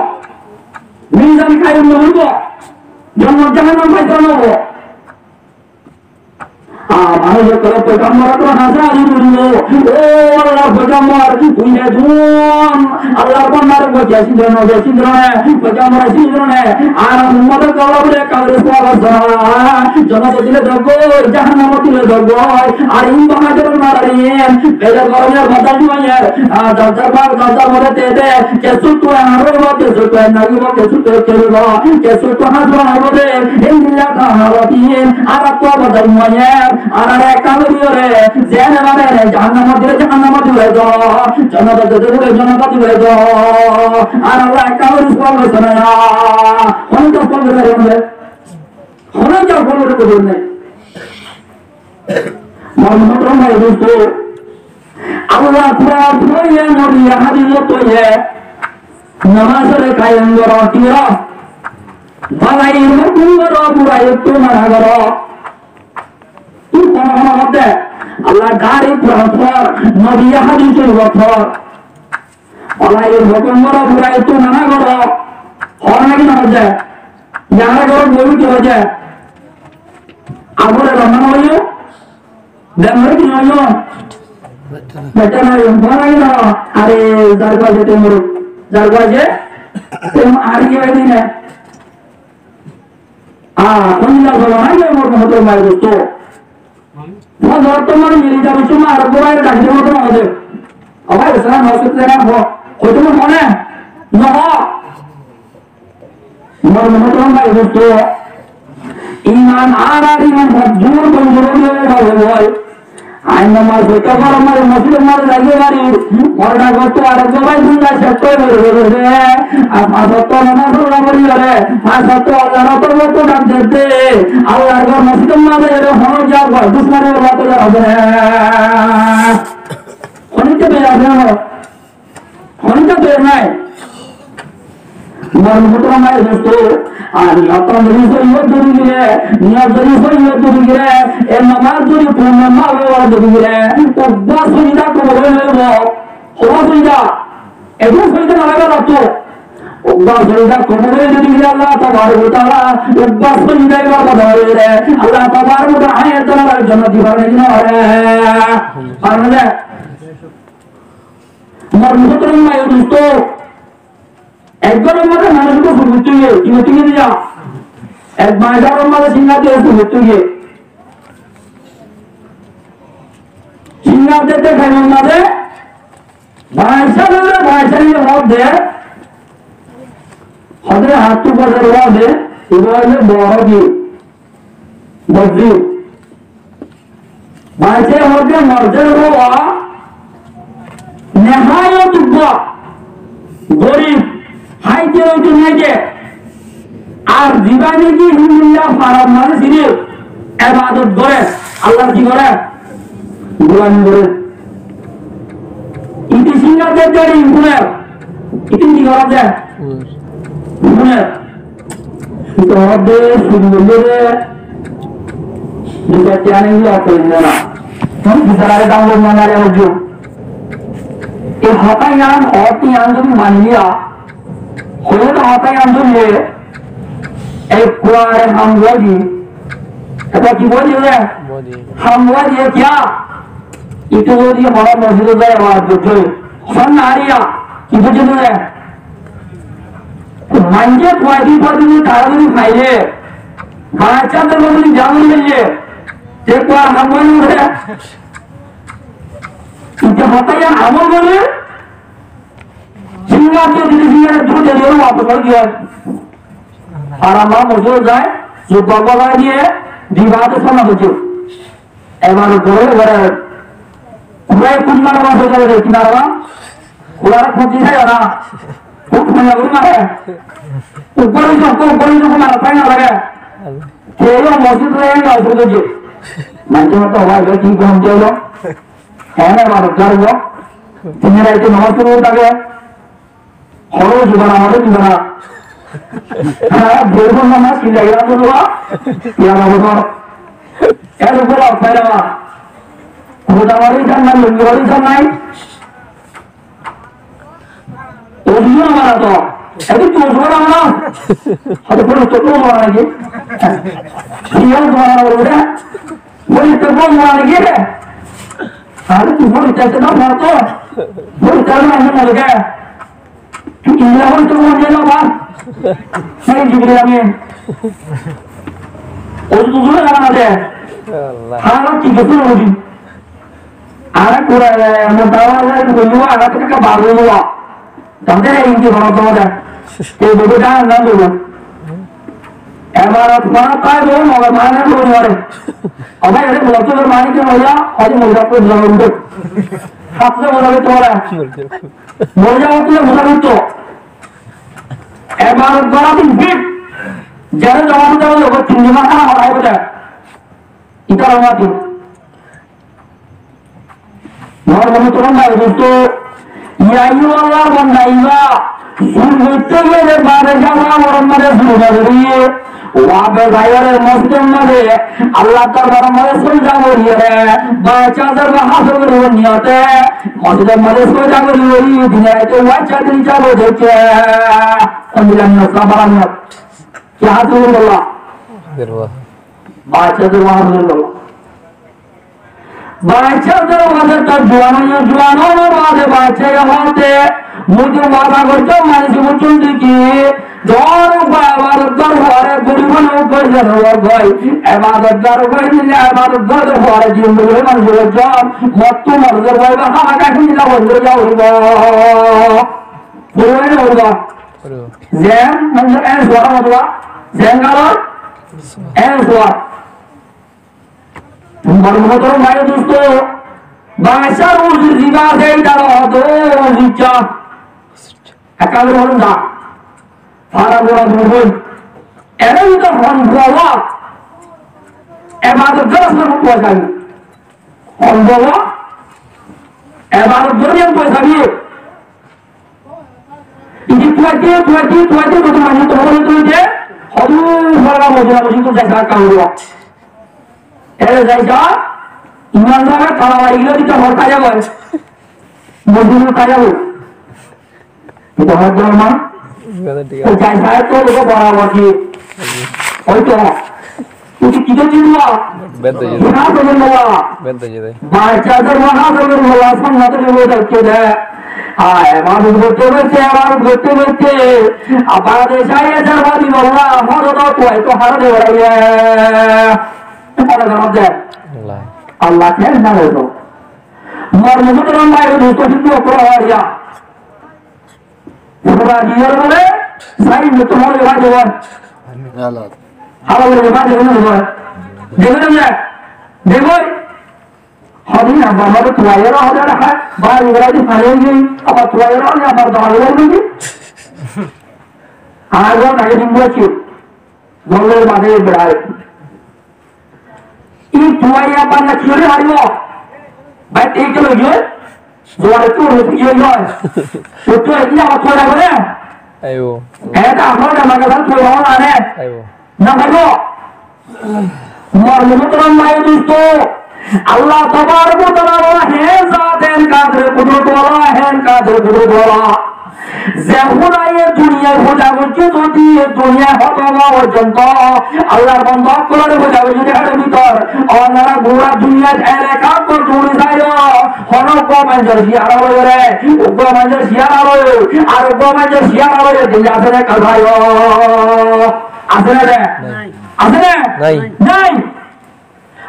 mizan kayem óibo, jonnot jahannam faisala óibo. Ar Añí zikr foigambor ottu hazir óibo. Ó Allar foigambor, tui de dun. Allar banda re boi así dun, boi así dun, foigambor así dun. Ar ummot ókkol bóle kafir ókkol asé. Jonnot dile dók goi, jahannamot dile dók goi. Ar in bahadur mararin, bele gorme badal diye, ar zar zar bar, zar zar bóle te te, kessú tui añáre bóle, kessú tui añáre bóle, kessú tui añáre bóle, kessú tui añáre bóle, endilla ta halatin, ar to badal diye. Ar Allah ekka gori diyóre, zene mane re, jahannamot dile jahannamot dile do, jonnot dile dile jonnot dile do. Ar Allah ekka gori sóob goijjé na, hono ekka sóob goijjé na, hono ekka sóob goijjé na. Mor muhtarom bái dosto, Allah Kuran foiye, nobi hadis foiye, nomaz ore kayem goro, ki goro? Bálai hukum goro, burai ottu mana goro. Tui hono hono hoódde, Allah dhári Kuran for, nobi hadis forfor. Bálai hukum goro, burai ottu mana goro. Hoó naki no hoódde? Yára goro boli ki hoódde? Abore Rahman hoiyo, Bemar ki no hoiyo? Betta no hoiyo, hoó naki no hoó? Are, zargua je te moro, zargua je te moro, ar ki hoiyo dine? A, kondilla zobana ye mor muhtarom bái dosto. Fozor ottu mane mili zar somot ar bóle daki de moto no hoó de. Abar Islam hospital na ho, hoito no hone, no ho. Mor muhtarom bái dosto, iman ar ar iman hojjur konjur óiye bole bole. Añí nomaz foitté farim, mosjid or maze zai farim, mor dagottu arek bái zunda cek gori gori gori. Ar fañs wokto nomaz forí gori gori, fañs wokto Allar torfottu dak der de. Allar gór mosjid or maze ere hono zagá dusmoni olla to zagá hobe na. Honikka to zagá hobe na. Honikka to zagá nai. Mor muhtarom bái dosto, ar niyot zodi sóiyi ói giyé, niyot zodi sóiyi ói giyé, e nomaz zodi purnó ói giyé, uggwá sojda kobul ói zaibo. Hoó sojda, eggwá sojda no lage to. Uggwá sojda kobul ói giyé, Allah tabarak wa taala uggwá sojda ibar badalle Allah tabarak wa taala añí ekzonore jonnot di fare naki no fare? Fare na? Mor muhtarom bái dosto, ek góror maze manúc ekko sur goittó giyé, ki goittó giyé de? Ek báñisar maze singar diye sur goittó giyé. Singar dite de, singar dite de, báñisar, báñisar ye hoó de, hoó de, hát tu bazar hoó de, iba hoilde boro di, boro di. Báñisar hoó de mozlum ówa, nehayot uggwá gorib, háite óite nái de, ar zibá naki híndilla farar maze sirif ebadot gore, Allar ki gore? Gulami gore. Iti singar de de, iti funer, iti ki gore de? Funer. Ito hoó de, suri goille de, dui sairta aní dile hoó de na. Tui dui sairta aní dam goijjó na, añáre hoijjó. E hotá yián, hotá yián zodi mani liya, hoile to hotá yián zodi le, e kuare ham goijjé, eta ki goijjé de? Ham goijjé kiya? Ito zodi hono mosjidot zai ebadot goijjé, hon na ariya, ki goijjé de? Maincé kuaidi kuaidi tará zodi faile, báñisar maze zodi jam ói faile, te kuar ham goijjé de? Ite hotá yián amol gore, singar de dile singar de dile wapos ói giyé. Ar amra mosjidot zai, zubba gólai diye, dibato sona goijjé. Ebar gore gore, kurai kun mara mara goijjé, ki mara mara? Kurai kun di sai na. Kun mara mara. Uggwá zon, uggwá zon mara sai na lage. Keu mosjid re na goijjé. Maincé to hoó de ki gom diyé. Ene mara gar lo. Tin raite nomaz fori táke. Hono zubana, hono zubana. Há, bol bol na, mas ki lagila to ba. Ya na bol. Ene bol, fáila ba. Hoda wali san nai, lungi wali san nai. Ozu na mara to. Ede to zubana na. Hade bol to zubana ki. Iya zubana bol de. Foritta bol mara giyé. Are tui foritta se na foritta. Foritta na mara giyé. Tui illa foritta bol mara giyé na. Sai Jibril Amin. Ozu tuzure kana de. Allah. Hara ki gosu ozu. Ara kura ya, mo dawa ya, ko yuwa, ara ka baru yuwa. Tande inti bana to da. Te bogo da na do. Ebar fara ta do, mo mane do mare. Aba ere mo to mani ke moya, aji mo da ko do. Hafte mo da to ra. Moya o to mo da to. Ebar fara tin bit. Jare jawab da, o tin ma ha ha ha. Ita ra ma tin. Mor muhtarom bái dustó, ya ayyuhal banda iba, zul goittó gele bade jaba goror maze zul no goriye, wabe zaiyore mosjidor maze, Allah dorbar maze sojda goriyore, baic hajar wá hásil goribar niyote, mosjidor maze sojda gori gori, dine raite wá hásil gori jabo deikke. Alhamdulillah, sabar niyot. Ki hásil goribálla? Baic hajar wá hásil goribálla. Baic hajar wá hásil, tor juwan óiye, juwan ónar bade baic hajar wá hásil, mui to wada goijjum, mani si bujjum de ki, dor ba ebadot gor fore goribo no gori zano goi, ebadot gor gori dile ebadot gor fore din gori mani si bujjum, mottu mani si bujjum, hama ka hini la boi gori ja uribo. Gori no uribo. Uribo. Zen, mani en suara uribo. Zen galo, en suara. Mor muhtarom bái dustó, baic hajar uzu ziba asé, itar oto uzu ca. Ekka gori bolun da. Fara gora durgoi. Ere itar hon bola. Ebadot gora asé, hon bola. Ebadot gora asé. Indi tuwaite, tuwaite, tuwaite, tuwaite, mani tuwaite, tuwaite, hodún fara Modina mosjid zaisa kam gora. Ere zaisa, iman zaga tala mari giyé, dita hor kaya goi. Mosjid kaya goi. Dita hor kaya goi ma? Iman zaga. Tó zaisa, tó logo bara wasi. Oi to. Uti ki dóijje dua? Bed dóijje. Subhanallah. Bed dóijje de. Baic hajar wá hásil goribálla sunnot dóijje de. Ai, ebadot goitte goitte, ebadot goitte goitte, abar dece aiyé de, ebadot goitte goitte, hodo to tuai to hara de beraiyé. Hodo de. Allah. Allah ken na hodo. Mor muhtarom bái dustó, hindu okol, ya. Fura diyar bole, sai mutu hole bade bol. Hala bole bade bol. Debe na? Debe. Hodi na baba tuwai ro, hodi na ha, bari bari di fare ni, aba tuwai ro ni, aba dawai ro ni. Ago na ke din bochi. Dole bade berai. Í tuwaiya banna ki gorí faribó? Bái, ei ke loi giyé? Zuwar ettu loi giyé goi. Ettu ei abar tuwai lagibó né? Aibo. Eta añára madrasar tuwai lagibó né? Aibo. No faribó. Mor muhtarom bái dustó, Allah tabarak wa taala hé zat, hé kadir kudrot wala, hé kadir kudrot wala. Ze Hudaye duniyai foida goijjé, zodi duniyai hótom ówa foijjonto Allar banda ókkolore foida goijjé de, ér bútore onora gura duniyat elaka ókkol guri saiyó, hono uggwá manúcor ciyara loiyóre, uggwá manúcor ciyara loiyóre, ar uggwá manúcor ciyara loiyóre, din asé né, kal saiyó? Asé né re? Nai. Asé né? Nai. Nai.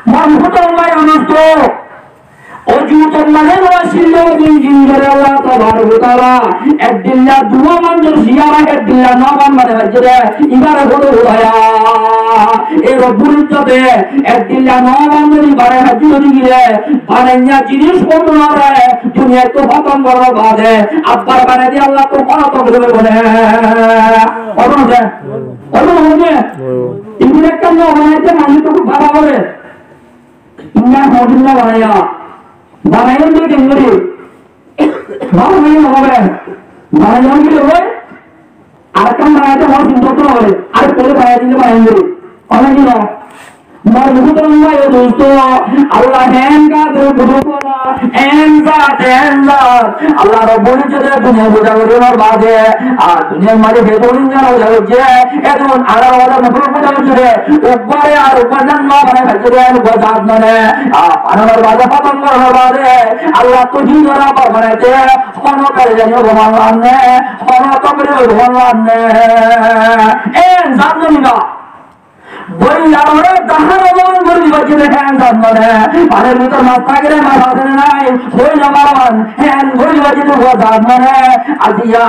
Mor muhtarom bái dustó, ó jutar mazé no asíl de din zindagi Allah tabarak wa taala ek dilla duwá manúcor ciyara ek dilla no ban banai faijjé de, ibare hoó de Hudaya. E Robbul Izzote ek dilla no ban zodi banai faijjé de gile, banaiyya jinis ókkolore duniyaittú hótom gorar bade abbar banai de Allah to hono to gile bole. Hono de? Hono de? Ibá ekkán no banaite manúctú bála óiye. Iín hodún no banaiya. Banaiya de kengori? Bála banaiya no óibo. Banaiya óile óibo. Arekkán banaite hono sinta no óibo. Are kore banai dile banaiya de. Óibo ki no? Mor muhtarom bái o dustó, Allah en gadir guruf wala, en zat, en zat. Allah Rabbul Izzote duniyai foida goríbar baade, ar duniyar maze hedún insan foida goijje, hedún añçáro házar mahluk foida goijje de, uggware ar uggwar zat no banai faijje de, uggwar zat no ne. Ar banaibar baade, hótom goríbar baade, Allah to hín gora banaite, hono perezani boman lanne, hono tokri boman lanne. En zat no niba. Boilarore daháno zan gorí dibar zone hen zan mane, panir bútore mas tákile mas asé né nai, hoi no faron, hen gorí dibar zone uggwá zan mane. Aijja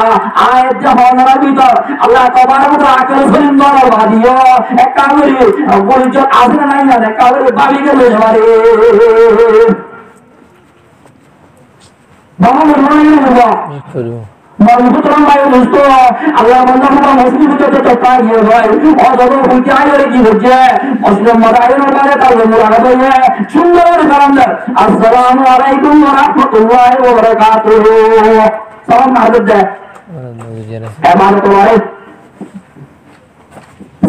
ayat ze honór bútore Allah tabarak wa taala akel solim dórar bade yó ekka gorí, Rabbul Izzot asé né nai, ekka gorí bábi gele fari. Baba, musolman ókkol, mor muhtarom bái o dustó, Allar banda ókkol mosjid or bútore tó táki giyé bái. Ó zogo hoite aiyóre ki goijjé? Mosjid or maze aiyóre bái, tar loi mulakat óiye, cúndor gorí salam der. Assalamu alaikum wa rahmatullahi wa barakatuhu. Salam na der de. Ebadot óiye.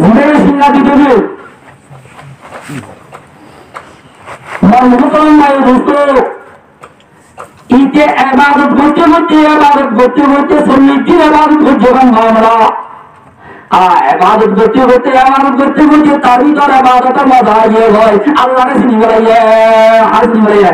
Zibáre singa dito óibo. Mor muhtarom bái o dustó, íte ebadot goitté goitté, ebadot goitté goitté, sollic din ebadot goijjé, bái, mamela. Ar ebadot goitté goitté, ebadot goitté goitté, tar bútore ebadotor moza aiyé goi, Allare sini félaiye, ar sini félaiye.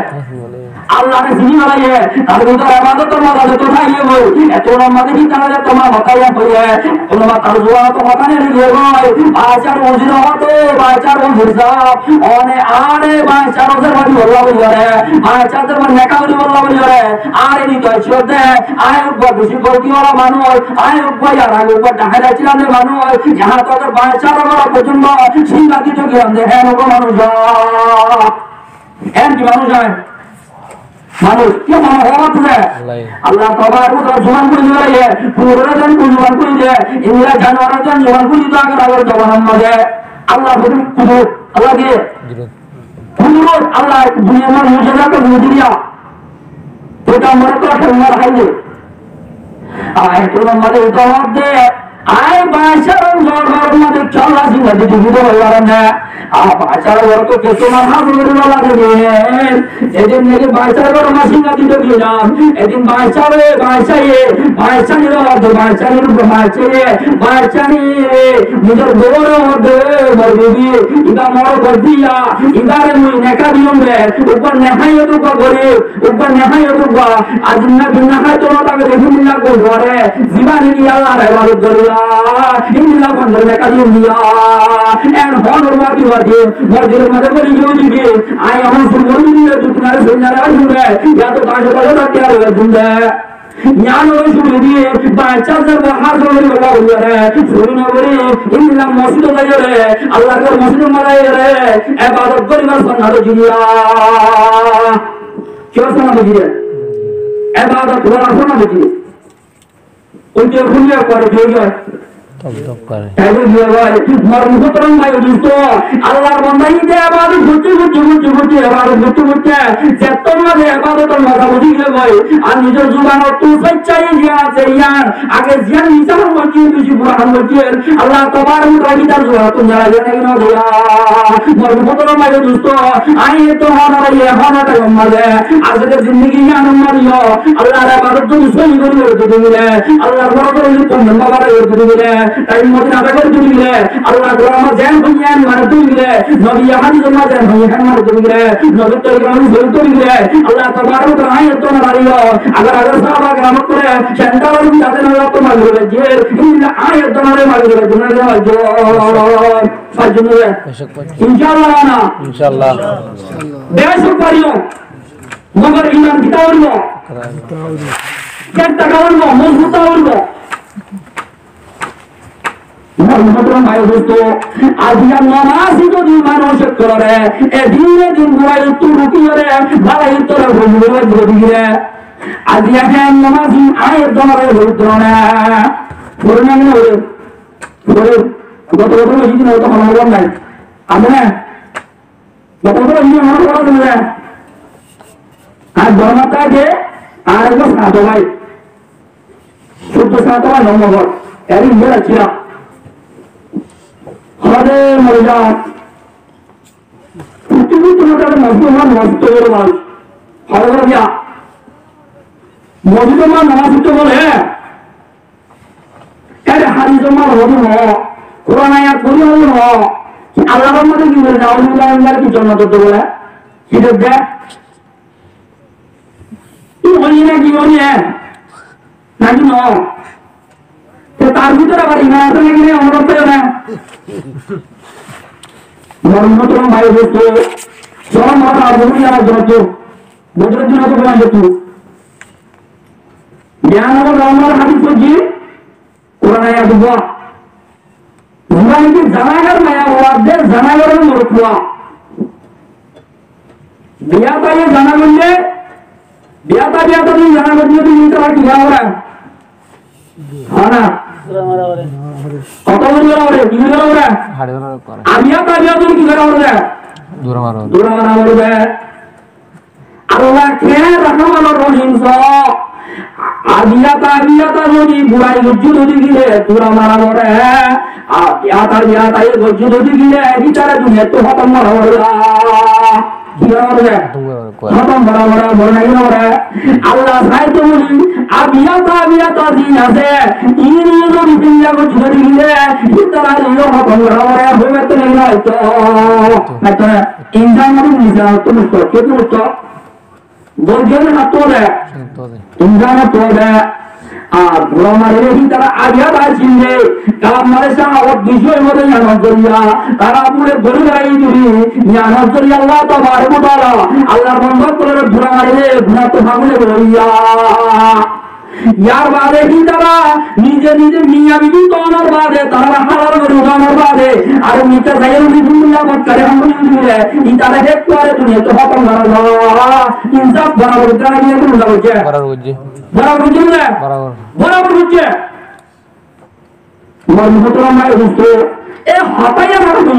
Allare sini félaiye, tar bútore ebadotor moza zoto táiye goi, etó lamba de ki tara ze tomar hotá yián hoiye, etó lamba tar zuban ottu hotá neli diye goi, báicar wazir ókkol, báicar wazir sáb, one are báicar wazir boli bolla boli ore, báicar zer boli neka boli bolla boli ore, are ni to aicce de, añí uggwá beci golti wala manúic, añí uggwá yar age uggwá daháil accílam de manúic, yahan tak báicar ókkol foijjonto singa dito giyé de, hen uggwá manúic. En ki manúic añí? Manúic, ki manúic ókkol de? Allah. Allah tabarak wa taala zuban gorí diye, purá din zuban gorí diye, endilla januar din zuban gorí diye, agar agar zuban amar de. Allah buli kudrot, Allah diye. Kudrot. Kudrot, Allah duniyar maze mujizat gorí diye. Eta amar to hemar haile. Ar etó lamba de uta hoó de, añí báicar dorbar or maze kiyólla singa dito giyé de hoibar na. Ar báicar dorbar ottu kessú mal hásil goríbar lage de. Edin naki báicar dorbar or maze singa dito giyé de. Edin báicar, báicar, báicar ni dorbar de, báicar ni dorbar, báicar, báicar ni nizor bou ore hoó de, mor bibi, iba mor gor diya, ibare mui neka diyum de, uggwá nehayot uggwá gorib, uggwá nehayot uggwá, ajinna binna háito no táke de, híndilla gom gore, zibá niki Allar ebadot gorila, híndilla gom gore neka diyum diya. En honor wadi wadi, mosjid or maze boli giyé de, añí ehón cúru gorí diyé de, dui tin ar sóinnar ar cúru, ya to dac dac ar cúru de. Yián ore cúru diye, báicar ze báicar gorí Allah boli ore, cúru no gorí, endilla mosjid ot zai ore, Allar gór mosjid ot zai ore, ebadot goríbar sunnot óiye de. Ki sunnot óiye de? Ebadot goríbar sunnot óiye de. Ói de, ói de, kore de, ói de. Tok tok kore. Taile ki óibo? Mor muhtarom bái o dustó, Allar banda íte ebadot goitte, goitte, goitte, goitte, ebadot goitte, goitte, zettót maze ebadotor moza buzí giyé goi, ar nizor zuban ottu sóiccá yián asé yián, age ziyan misal hoiye, beci bura ham hoiye, Allah tabarak wa taala tar zuban ottu zara zara no diya. Mor muhtarom bái o dustó, añí to hona rai, hona rai maze, aijkar zindigi yián maze yo, Allar ebadot zodi sóhi gorí gorí dile, Allar górot zodi pondro bára gorí dile, taim moto ada gorí dile, Allar górot amar zen hoiye yián mani dile, nobi hadis or maze zen hoiye yián mani dile, nobi torikot mani sóhi gorí dile, Allah tabarak wa taala añí to no fariyo, agar agar sáhaba keram ókkole, sendal or bidate no lagto mani dile, illa añí to no mani dile, dile, dile, dile. Inshallah na? Inshallah. Becók fariyo. Mogor iman kitta óibo? Kitta óibo, mozbut óibo. Mor muhtarom bái o dustó, aijja nomazi zodi manúc ókkol ore, edin edin burai ottu ruki ore, balai ottu ruki ore, aijja hé nomazi añí ek dónore hoito na. Fori na, fori. Goto bosór hoiyi de, hoito hono hobar nai. Asé na? Goto bosór hoiyi de, hono hobar nai. Ar dónor táke, ar ekbar sáto bái. Cúddo sáto bái, no mogor. Eri iye rakkílam. Hode mori za. Tuáñra mosjidot nomás foitto bóle bái. Hotá buzó né? Mosjidot nomás foitto bóle. Ere hádis nomás foitto no. Kuran ayat foitto no. Ki Allar rahmot ki bóle, nauzubilla, ki jonnot foitto bóle? Ki de? Ki hoiyé né, ki hoiyé né? Naki no? Te tar bútore abar iman asé naki nai, añára hoito na. Mor muhtaram bái dosto, sób mara abu ya dosto, bujur din to bolan dosto. Biyan abar rahmar hádis foijjé, Kuran ayat foijjé. Zibá naki zanagar maiya fua de, zanagar morot fua. Biyata ye zana goille, biyata biyata din zana goille din tara ki gora fore? Hana. Kotó gori gora fore, ki gora fore? Haçi gora fore. Ar biyata biyata din ki gora fore? Dura mara fore. Dura mara fore. Allah ke rahman ar rahim so. Ar biyata biyata zodi burai goijjé zodi gile dura mara fore. Ar biyata biyata ye goijjé zodi gile, ítare duniyat tu hótom gora fore. Ki gora fore? Hótom gora fore, bóle naki no fore? Allah saito buli, ar biyata biyata zin asé, ín zodi filla goijjé zodi gile, ítare hótom gora fore, hoibattó naki no hoito? Hoito. Insan or nizam to musto, ki musto? Boigyanik ottu de. Insan ottu de. Ar gura marile ki tara abiya ba cinde. Kalam mare sa awat bisoy mare yana zoriya. Tara bule gori gai duri. Yana zoriya Allah tabarak wa taala. Allah banda kore gura marile guna to bhagule goriya. Yar bade ki tara nize nize miya bibi tonor bade, tara halal gori tonor bade, ar mita zayar bibi mulla bakkare hamle dile, itara hek kore duniyat tu hótom gora fore. Insaf borabor gora fore, insaf borabor. Borabor goijjé. Borabor goijjé. Borabor goijjé. Mor muhtaram bái dosto, e hotá ye mane ki?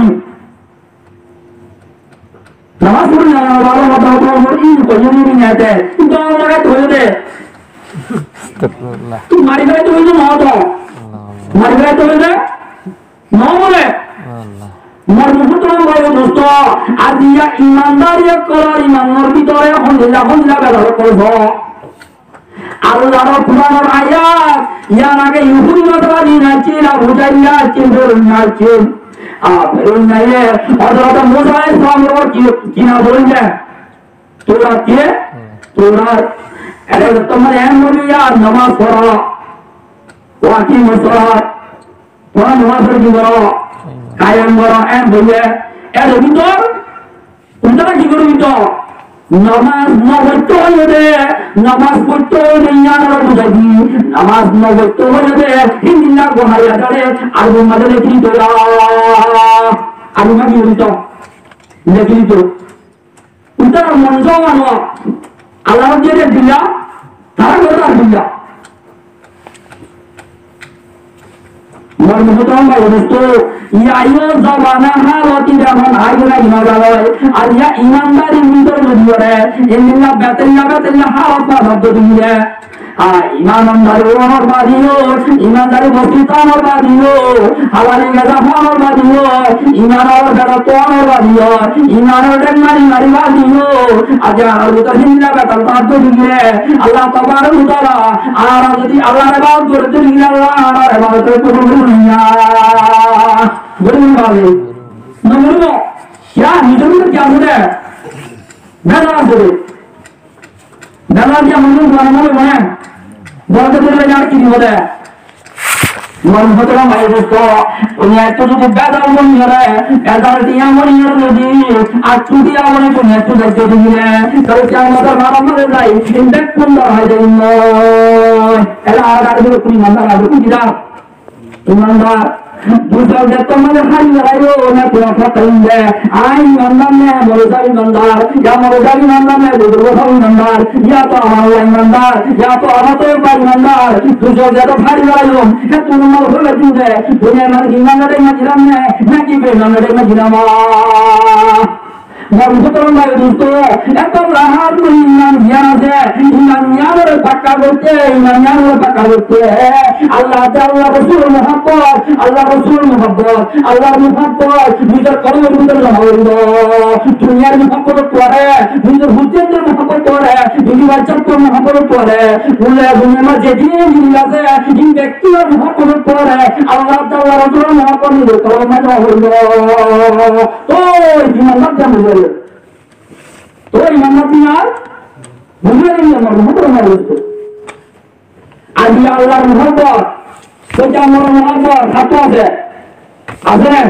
Namaz fori na, bála hotá hotá fori, in koiyum ni niyate, in to mane hoiye de. Astagfirullah. Tui mari félai to hoiye de, no to. Allah. Mari félai to hoiye de, no bole. Allah. Mor muhtaram bái dosto, aijja imandar okkol or iman or bútore hondilla hondilla bedar goijjé. Allar Kuranor ayat, yar age Yahudi nasara din accíl, Abu Jahil accíl, Fir'aun accíl. A, Fir'aun ye Hozrot Musa aláihis salam or ki, ki na bolle? Taurat ki? Hmm. Taurat. Ere tomar en boli, yar nomaz foro. Wa aqimus salat. Tuáñra nomaz ki goró? Kayem goró, en hoiye. Er bútore tuáñra ki goró bútore? Nomaz no foitto hoiye de, nomaz foitto hoiye de, yián ore buzai di. Nomaz no foitto hoiye de, hindilla gohariya dare, ar gumma dare ki goró? Ar gumma ki goró? Lekí dito. Ítara mon zobano Allah ye de dilla, tara gorí ar dilla. Mor muhtaram bái dosto, yá yo zobana halot ítara mon age age no zano, ar yá imandari bútore zodi gore, endilla betilla betilla halot no zano dile. A, imandari ónor bade yó, imandari bosti tonor bade yó, halali gaza hónor bade yó, iman or bera tonor bade yó, iman or dhek mari mari bade yó, aijja ar bútore hindilla betal tar dóri gile, Allah tabarak wa taala, añára zodi Allahr ibadot gorí dóri gile, Allah añárar ibadot kobul gorí niya. Gorí niya bade. No gorí niya. Yá, nizor bútore ki asé de? Bera asé de. Bera ki amar mone mone mone. Bera ki amar ki mone. Mor muhtaram bái dosto, duniyat zodi bera mone mone, bera diya mone mone zodi, ar zodi amar duniyat zodi zodi mone, tóile ki amar mara mara zai, indek kun dor hai zai no. Ela ar ar kun mandar ar kun didar. Imandar, dui zon de tomar hári berai ó, na tui hotá hoile, añí imandar ne, moulovi sáb imandar, yá moulovi sáb imandar ne, buzurg sáb imandar, yá to amar Allah imandar, yá to amar to bái imandar, dui zon de to hári berai ó, he tui imandar hoile tui de, duniyar maze imandar de mazilam ne, naki beiman de mazilam. Mor muhtaram bái dosto, eto rahar iman giyan asé, iman giyan ore pakka goitte, iman giyan ore pakka goitte. Allah ate Allah Rosul muhabbot, Allah Rosul muhabbot, Allah muhabbot, nizor kolbor bútore Duniyar muhabbot tuáre, nizor hujjator muhabbot tuáre, duniyar muhabbot tuáre, duniyar mazé zedin jinis asé, in bektir muhabbot tuáre, Allah Taala Rosulor muhabbot nizor kolbor mazé no hoibo. Toi iman matti ar buzar, toi iman matti ar buzar, iman matti ar buzar. Aijja Allar muhabbot, sóitanor muhabbot, háto asé. Asé né?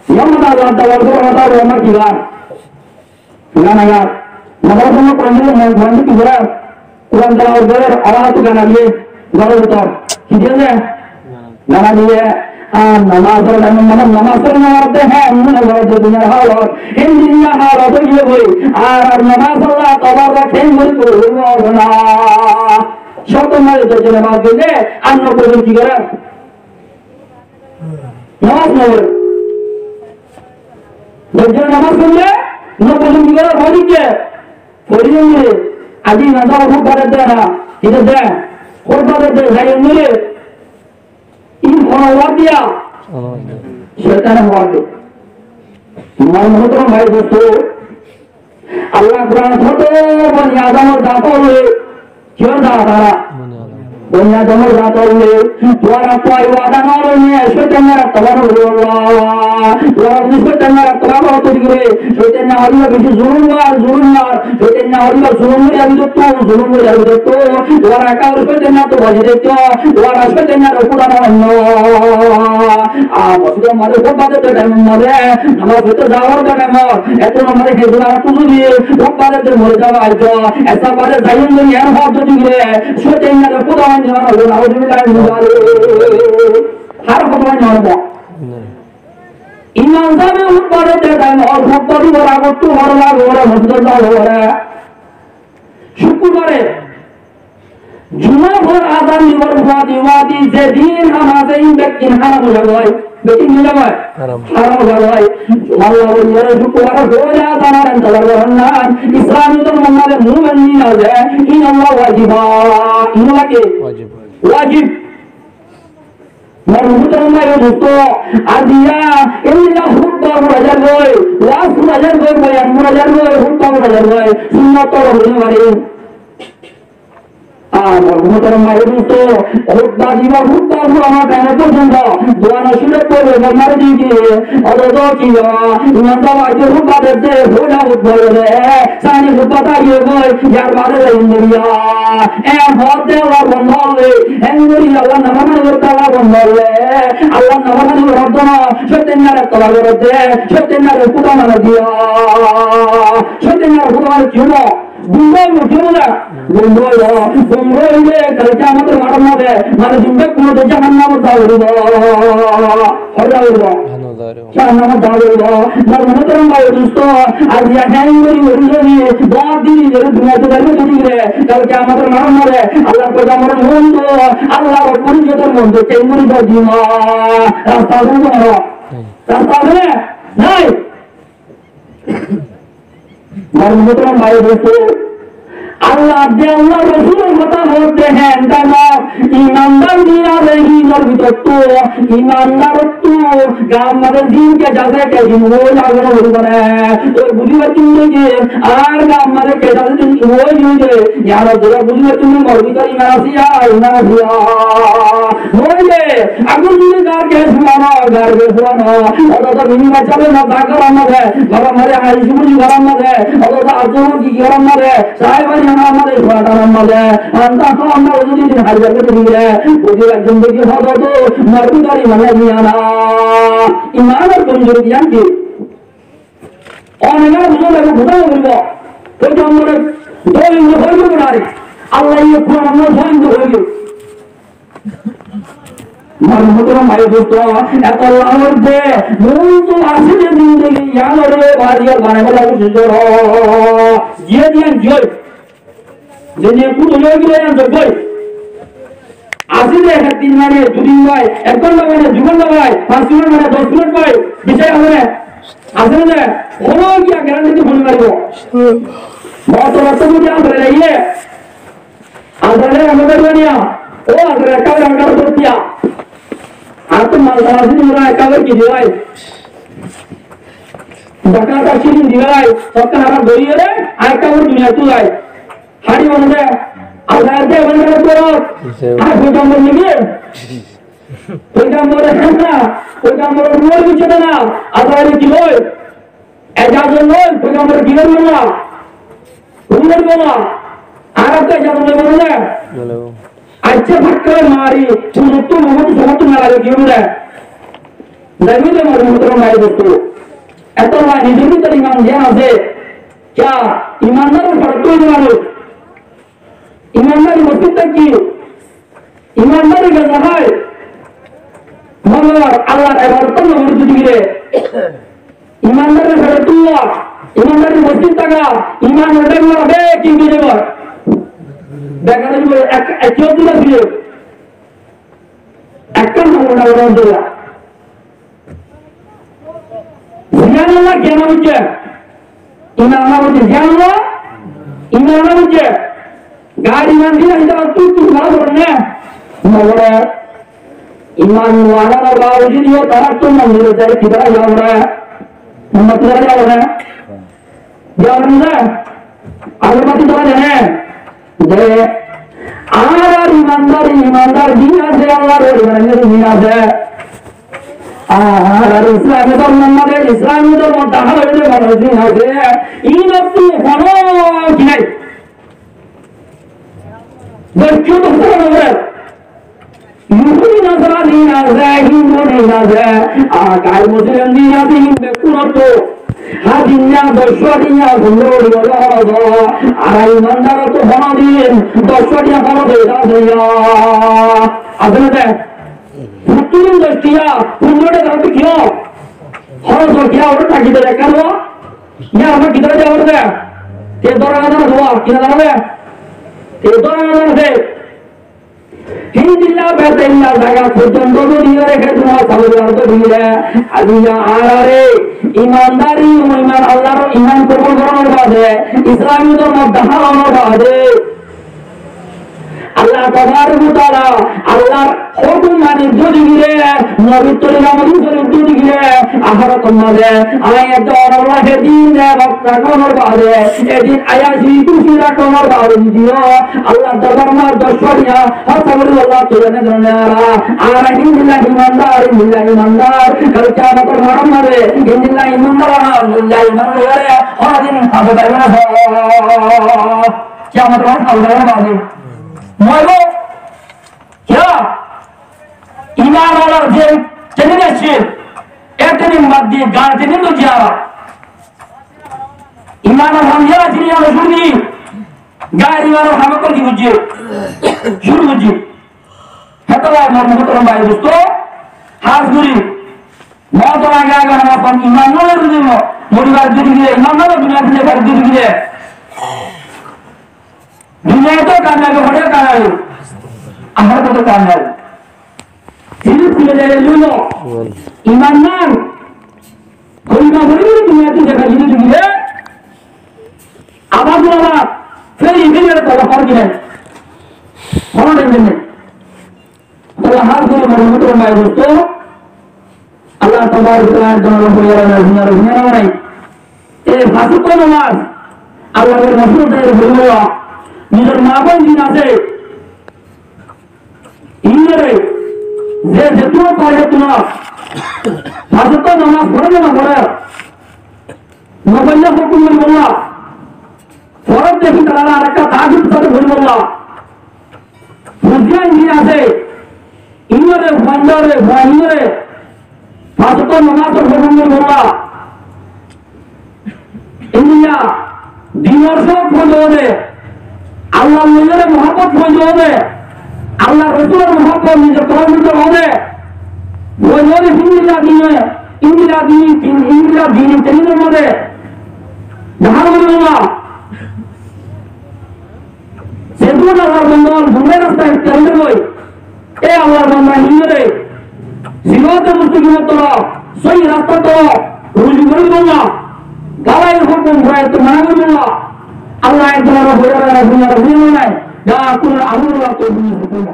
Yó mazé Allah Taala Rosulor hotá hoibo, amar ki bar? Gana bar. Mazé hono Kuran dile mon, Kuran dile ki bar? Kuran tilawot gorer, abar hoto gana diye, gorer bútore. Ki diye de? Gana diye. Ar nomaz forer, nomaz forer, nomaz forer de, hé, mone gorer de duniyar halot, hé duniyar halot óiye goi. Ar, ar nomaz Allah Taala kembori kobul gorer na. Cót mazé dóijjo nomaz foille, ar nobboi zon ki gorer? Nomaz no forer. Dóijjo nomaz foille, nobboi zon ki gorer? Fori de. Fori de. Aijja iman sábe hótba der de na, ki der de? Hótba der de, zaiyon de. In hone hoó diye? Cóitane hoó diye. Mor muhtarom bái dosto, Allah Kuranot hoó de, Boni Adamor zat ókkol, kiyór zat tará? Boni Adamor zat ókkol, tuáñra tuáñra wada no loine, cóitanore toba no goro. Tuáñra zodi cóitanore toba goro, cóitane hoibo beci zulumgar, zulumgar. Cóitane hoibo zulum gorí ar bútottu, zulum gorí ar bútottu. Tuáñra ekka gorí cóitane ottu baci táikko, tuáñra cóitane ottu kúda no mainno. Ar mosjidor mazé hótba der de thaimor mazé, nomaz foitto zabar de thaimot, ettu nomaz foitto zabar de thaimot, hótba der de mori zaiba aijja, esa bade zaiyon de, en hótba der de, cóitane ottu kúda mainno, nauzubillah min zalik. Har hótba mainno. Imam sábe hótba der de thaimot, hótba dibar agottu hor lage, mosjidot lage. Cúkkurbare, Jumar azan dibar fuwadi fuwadi zedin ham asé, in beggín háram ói zagói. Beggín ki ói zagói? Háram. Háram ói zagói. Jumar lage, cúkkurbare foila azanor entezar goron na. Islami dormor mazé mumin asé, in olla wajib. In olla ki? Wajib. Wajib. Mor muhtarom bái o dosto, aijja endilla hótba fora zar goi, waz fora zar goi, boyan fora zar goi, hótba fora zar goi, sunnot to fori no fari. Ar mor muhtarom bái o dosto, hótba diba, hótba fora no thaim forzonto, duwa no cúru gorí, mari di ki, oto to ki, imam sábe aijja hótba der de, foila hótba der de, sani hótba táibo goi, yar bade zaiyon de. En hóde Allar banda ókkol, en gorí Allar nafórmani gorer de Allar banda ókkol. Allar nafórmani gorer de no, cóitanore toba gorer de, cóitanore kúda mainno diye. Cóitanore kúda mainno diye. Gumra óibo, gumra óibo. Gumra óile, kail kiyamotor maidanot, mane zimbe kuno de jahannamot zaibo. Hoi zaibo. Jahannamot zaibo. Mor muhtarom bái o dosto, aijja hén gorí gorí zodi, dóc din zodi duniyat zaibo zodi re, kail kiyamotor maidanot Allar foigambaror muúntu, Allar foigambaror muúntu, ken gorí zodi ma, rasta asé né? Rasta asé né? Nai. Mor muhtarom bái o dosto, Allah de Allar Rosulor hotá hoódde hé, endilla no, imandar diyar hín or bútottu, imandarottu, gaar mazé zin kesh asé, kesh in ói zagói no foribo né. Toi buzí faijjó né ki, ar gaar mazé kesh asé, kesh in ói ói, yar zora buzí faijjó né, mor bútore iman asé ya, iman asé ya. Noóile, agun zodi gaar kesh fúano, gaar kesh fúano, ótoto bini bacca loi no zagói gorom mazé, gorom mazé, hái suguji gorom mazé, ótoto ar zodi ki gorom mazé, sai bari gorom mazé, fúano gorom mazé, anta to anta zodi din hái zagói din re, buzí faijjó né ki ótoto, mor bútore iman asé ya na. Imanor komzuri yián ki? Onek manúic buzá no foribo. Toi to amar dóil hoibo na re. Allah ye Kuran or dóil hoibo. Mor muhtarom bái dosto, etolla hoódde, muúntu asé de zindegi yián ore bariyar banaibolla kocíc goró. Ziyán ziyán ziyán. Zene kútun ói giyé yián zagói. Asé de ek din mane dui din bái, ek gonta mane dui gonta bái, fañs minit mane doc minit bái, beci asé de. Asé de, hono kiya guarantee di honi faribo? Mor torof ttu zodi asé de iye, asé de amar duniya, ó asé de ekka ekka koriya. Ar to mal asé de ekka ekka ki diye bái. Zakat ar sirin dibar, sodka haram gorí ore, ar ekka duniyat tulai. Hári mane de, Azrail de ebar gele to, ar foigambor niki? Foigambor, foigambor ruh bicce de na, Azrail ki hoi? Ejazot loi, foigambor ki hoi na? Ruh loi na? Ar ekka ejazot loi na? Accá, fakkare mari, cúnuttu, muhuttu, sumuttu na lage ki óibo de? Zaibo de, mari muhtaram bái dosto. Eto mani nizor bútore iman gyan asé. Kiyá? Imandar or farottu óibo manúc. Imandar or mosjid táki. Imandar or gaza hái. Mogor Allar ebadottú no gorí dúti gile. Imandar or feçot tulla, imandar or mosjid táka, iman or dhek loi bek kintu zaibo. Bekar óibo, ek, ek, ekkán no gorí dúti gile. Ziyán Allah gyan buijjé. Iman Allah buijjé. Ziyán Allah iman Allah buijjé. Gair iman diya hítara tu tu bála gorer né? No gore. Iman wala no ba ujin yo tara tu mandir zai kidara ja raha hai? Mandir kidara ja raha hai? Zane né? Añára mati zane né? Ze añárar imandar, imandar din asé, Allar wali banaiye din asé. Añárar Islami dórmo maze, Islami dórmo dahá óiye de din asé. Ín ottu hono ki nai. Ze kiyó to hono nai. Yuhudi Nasara din asé, Hindu din asé, ar gair Muslim din asé, Hindu bekkún ottu. Házir tiya, doc tiya, pondoro tiya, ar imandar ottu hono din doc tiya, pondoro tiya asé. Asé né? Fottí din doc tiya, pondoro tiya ottu kiyó? Hono doc tiya ottu táki de ekka no? Yá, amar kidara jawab de? Te dóra na dóra, kidara jawab de? Te dóra na dóra de? Hindilla bedailla zaga forzonto zodi ore ke tuma sabor to dile, aziya arare imandari, iman Allar iman kobul goronor bade, Islami dórmo dahá onor bade, Allah tabarak wa taala, Allar hókum mani zodi gile, nobir torika mani zodi gile, ahérot maze añí ekdom Allah he din de bak rakonor bade, e din ayashi khushi rakonor bade zodi Allah dorbar maze doc tiya, hotá boli Allah toile ne done ara, ara hindilla imandar, hindilla imandar, kal kiyamotor math maze hindilla imandar, hindilla imandar, hono din fañsi daibo na. Kiyamotor math fañsi daibo na. Moibo, kiyá? Iman olar ze training asé, e training bad diye gair training loi ziyara. Iman or ham yara asé, iman or cúru di, gair iman or ham ekkán ki goijje? Cúru goijje. Hétolla mor muhtaram bái dosto, hás gorí, moutor age age namaz foron, iman no loi moribar zodi gile, iman no loi duniyat zodi gile, duniyat o kamiyabi, ahérat o kamiyabi. Sirif tile dele lulo. Iman nai. Kolima fori duniyat zodi gile. Abar abar. Feri feri ar tola far gile. Hono tension nai. Tola hás gorí mor muhtaram bái dosto. Allah tabarak wa taala ekdom Allah hoiyar na, hoiyar na, hoiyar na. E fañs wokto namaz, Allah ke mashhur dai hoiye, nizor ma boin din asé, inore, ze, ze tuma pare tuma, fañs wokto namaz fore na fore, no foille hókum goríbolla, fore de ki tará arekka tahajjud sare goríbolla. Fuain din asé, inore, fuaindore, fuainore, fañs wokto namaz or hókum goríbolla. Endilla dinor cóuk foijjó de, Allar loi muhabbot foijjó de, Allar Rosulor muhabbot nizor kolbor bútore foijjó de, endilla dine, endilla din, endilla din training or maze dahá goríbolla. Ze dun Allar banda gumor rasta ikhtiar gorí, e Allar banda híngore, sirate mustaqim or torof, sóhi rastar torof ruju goríbolla, bálair hókum, buráir ttu mana goríbolla. Allah ek dun ar hoiyar na, hoiyar na, hoiyar na.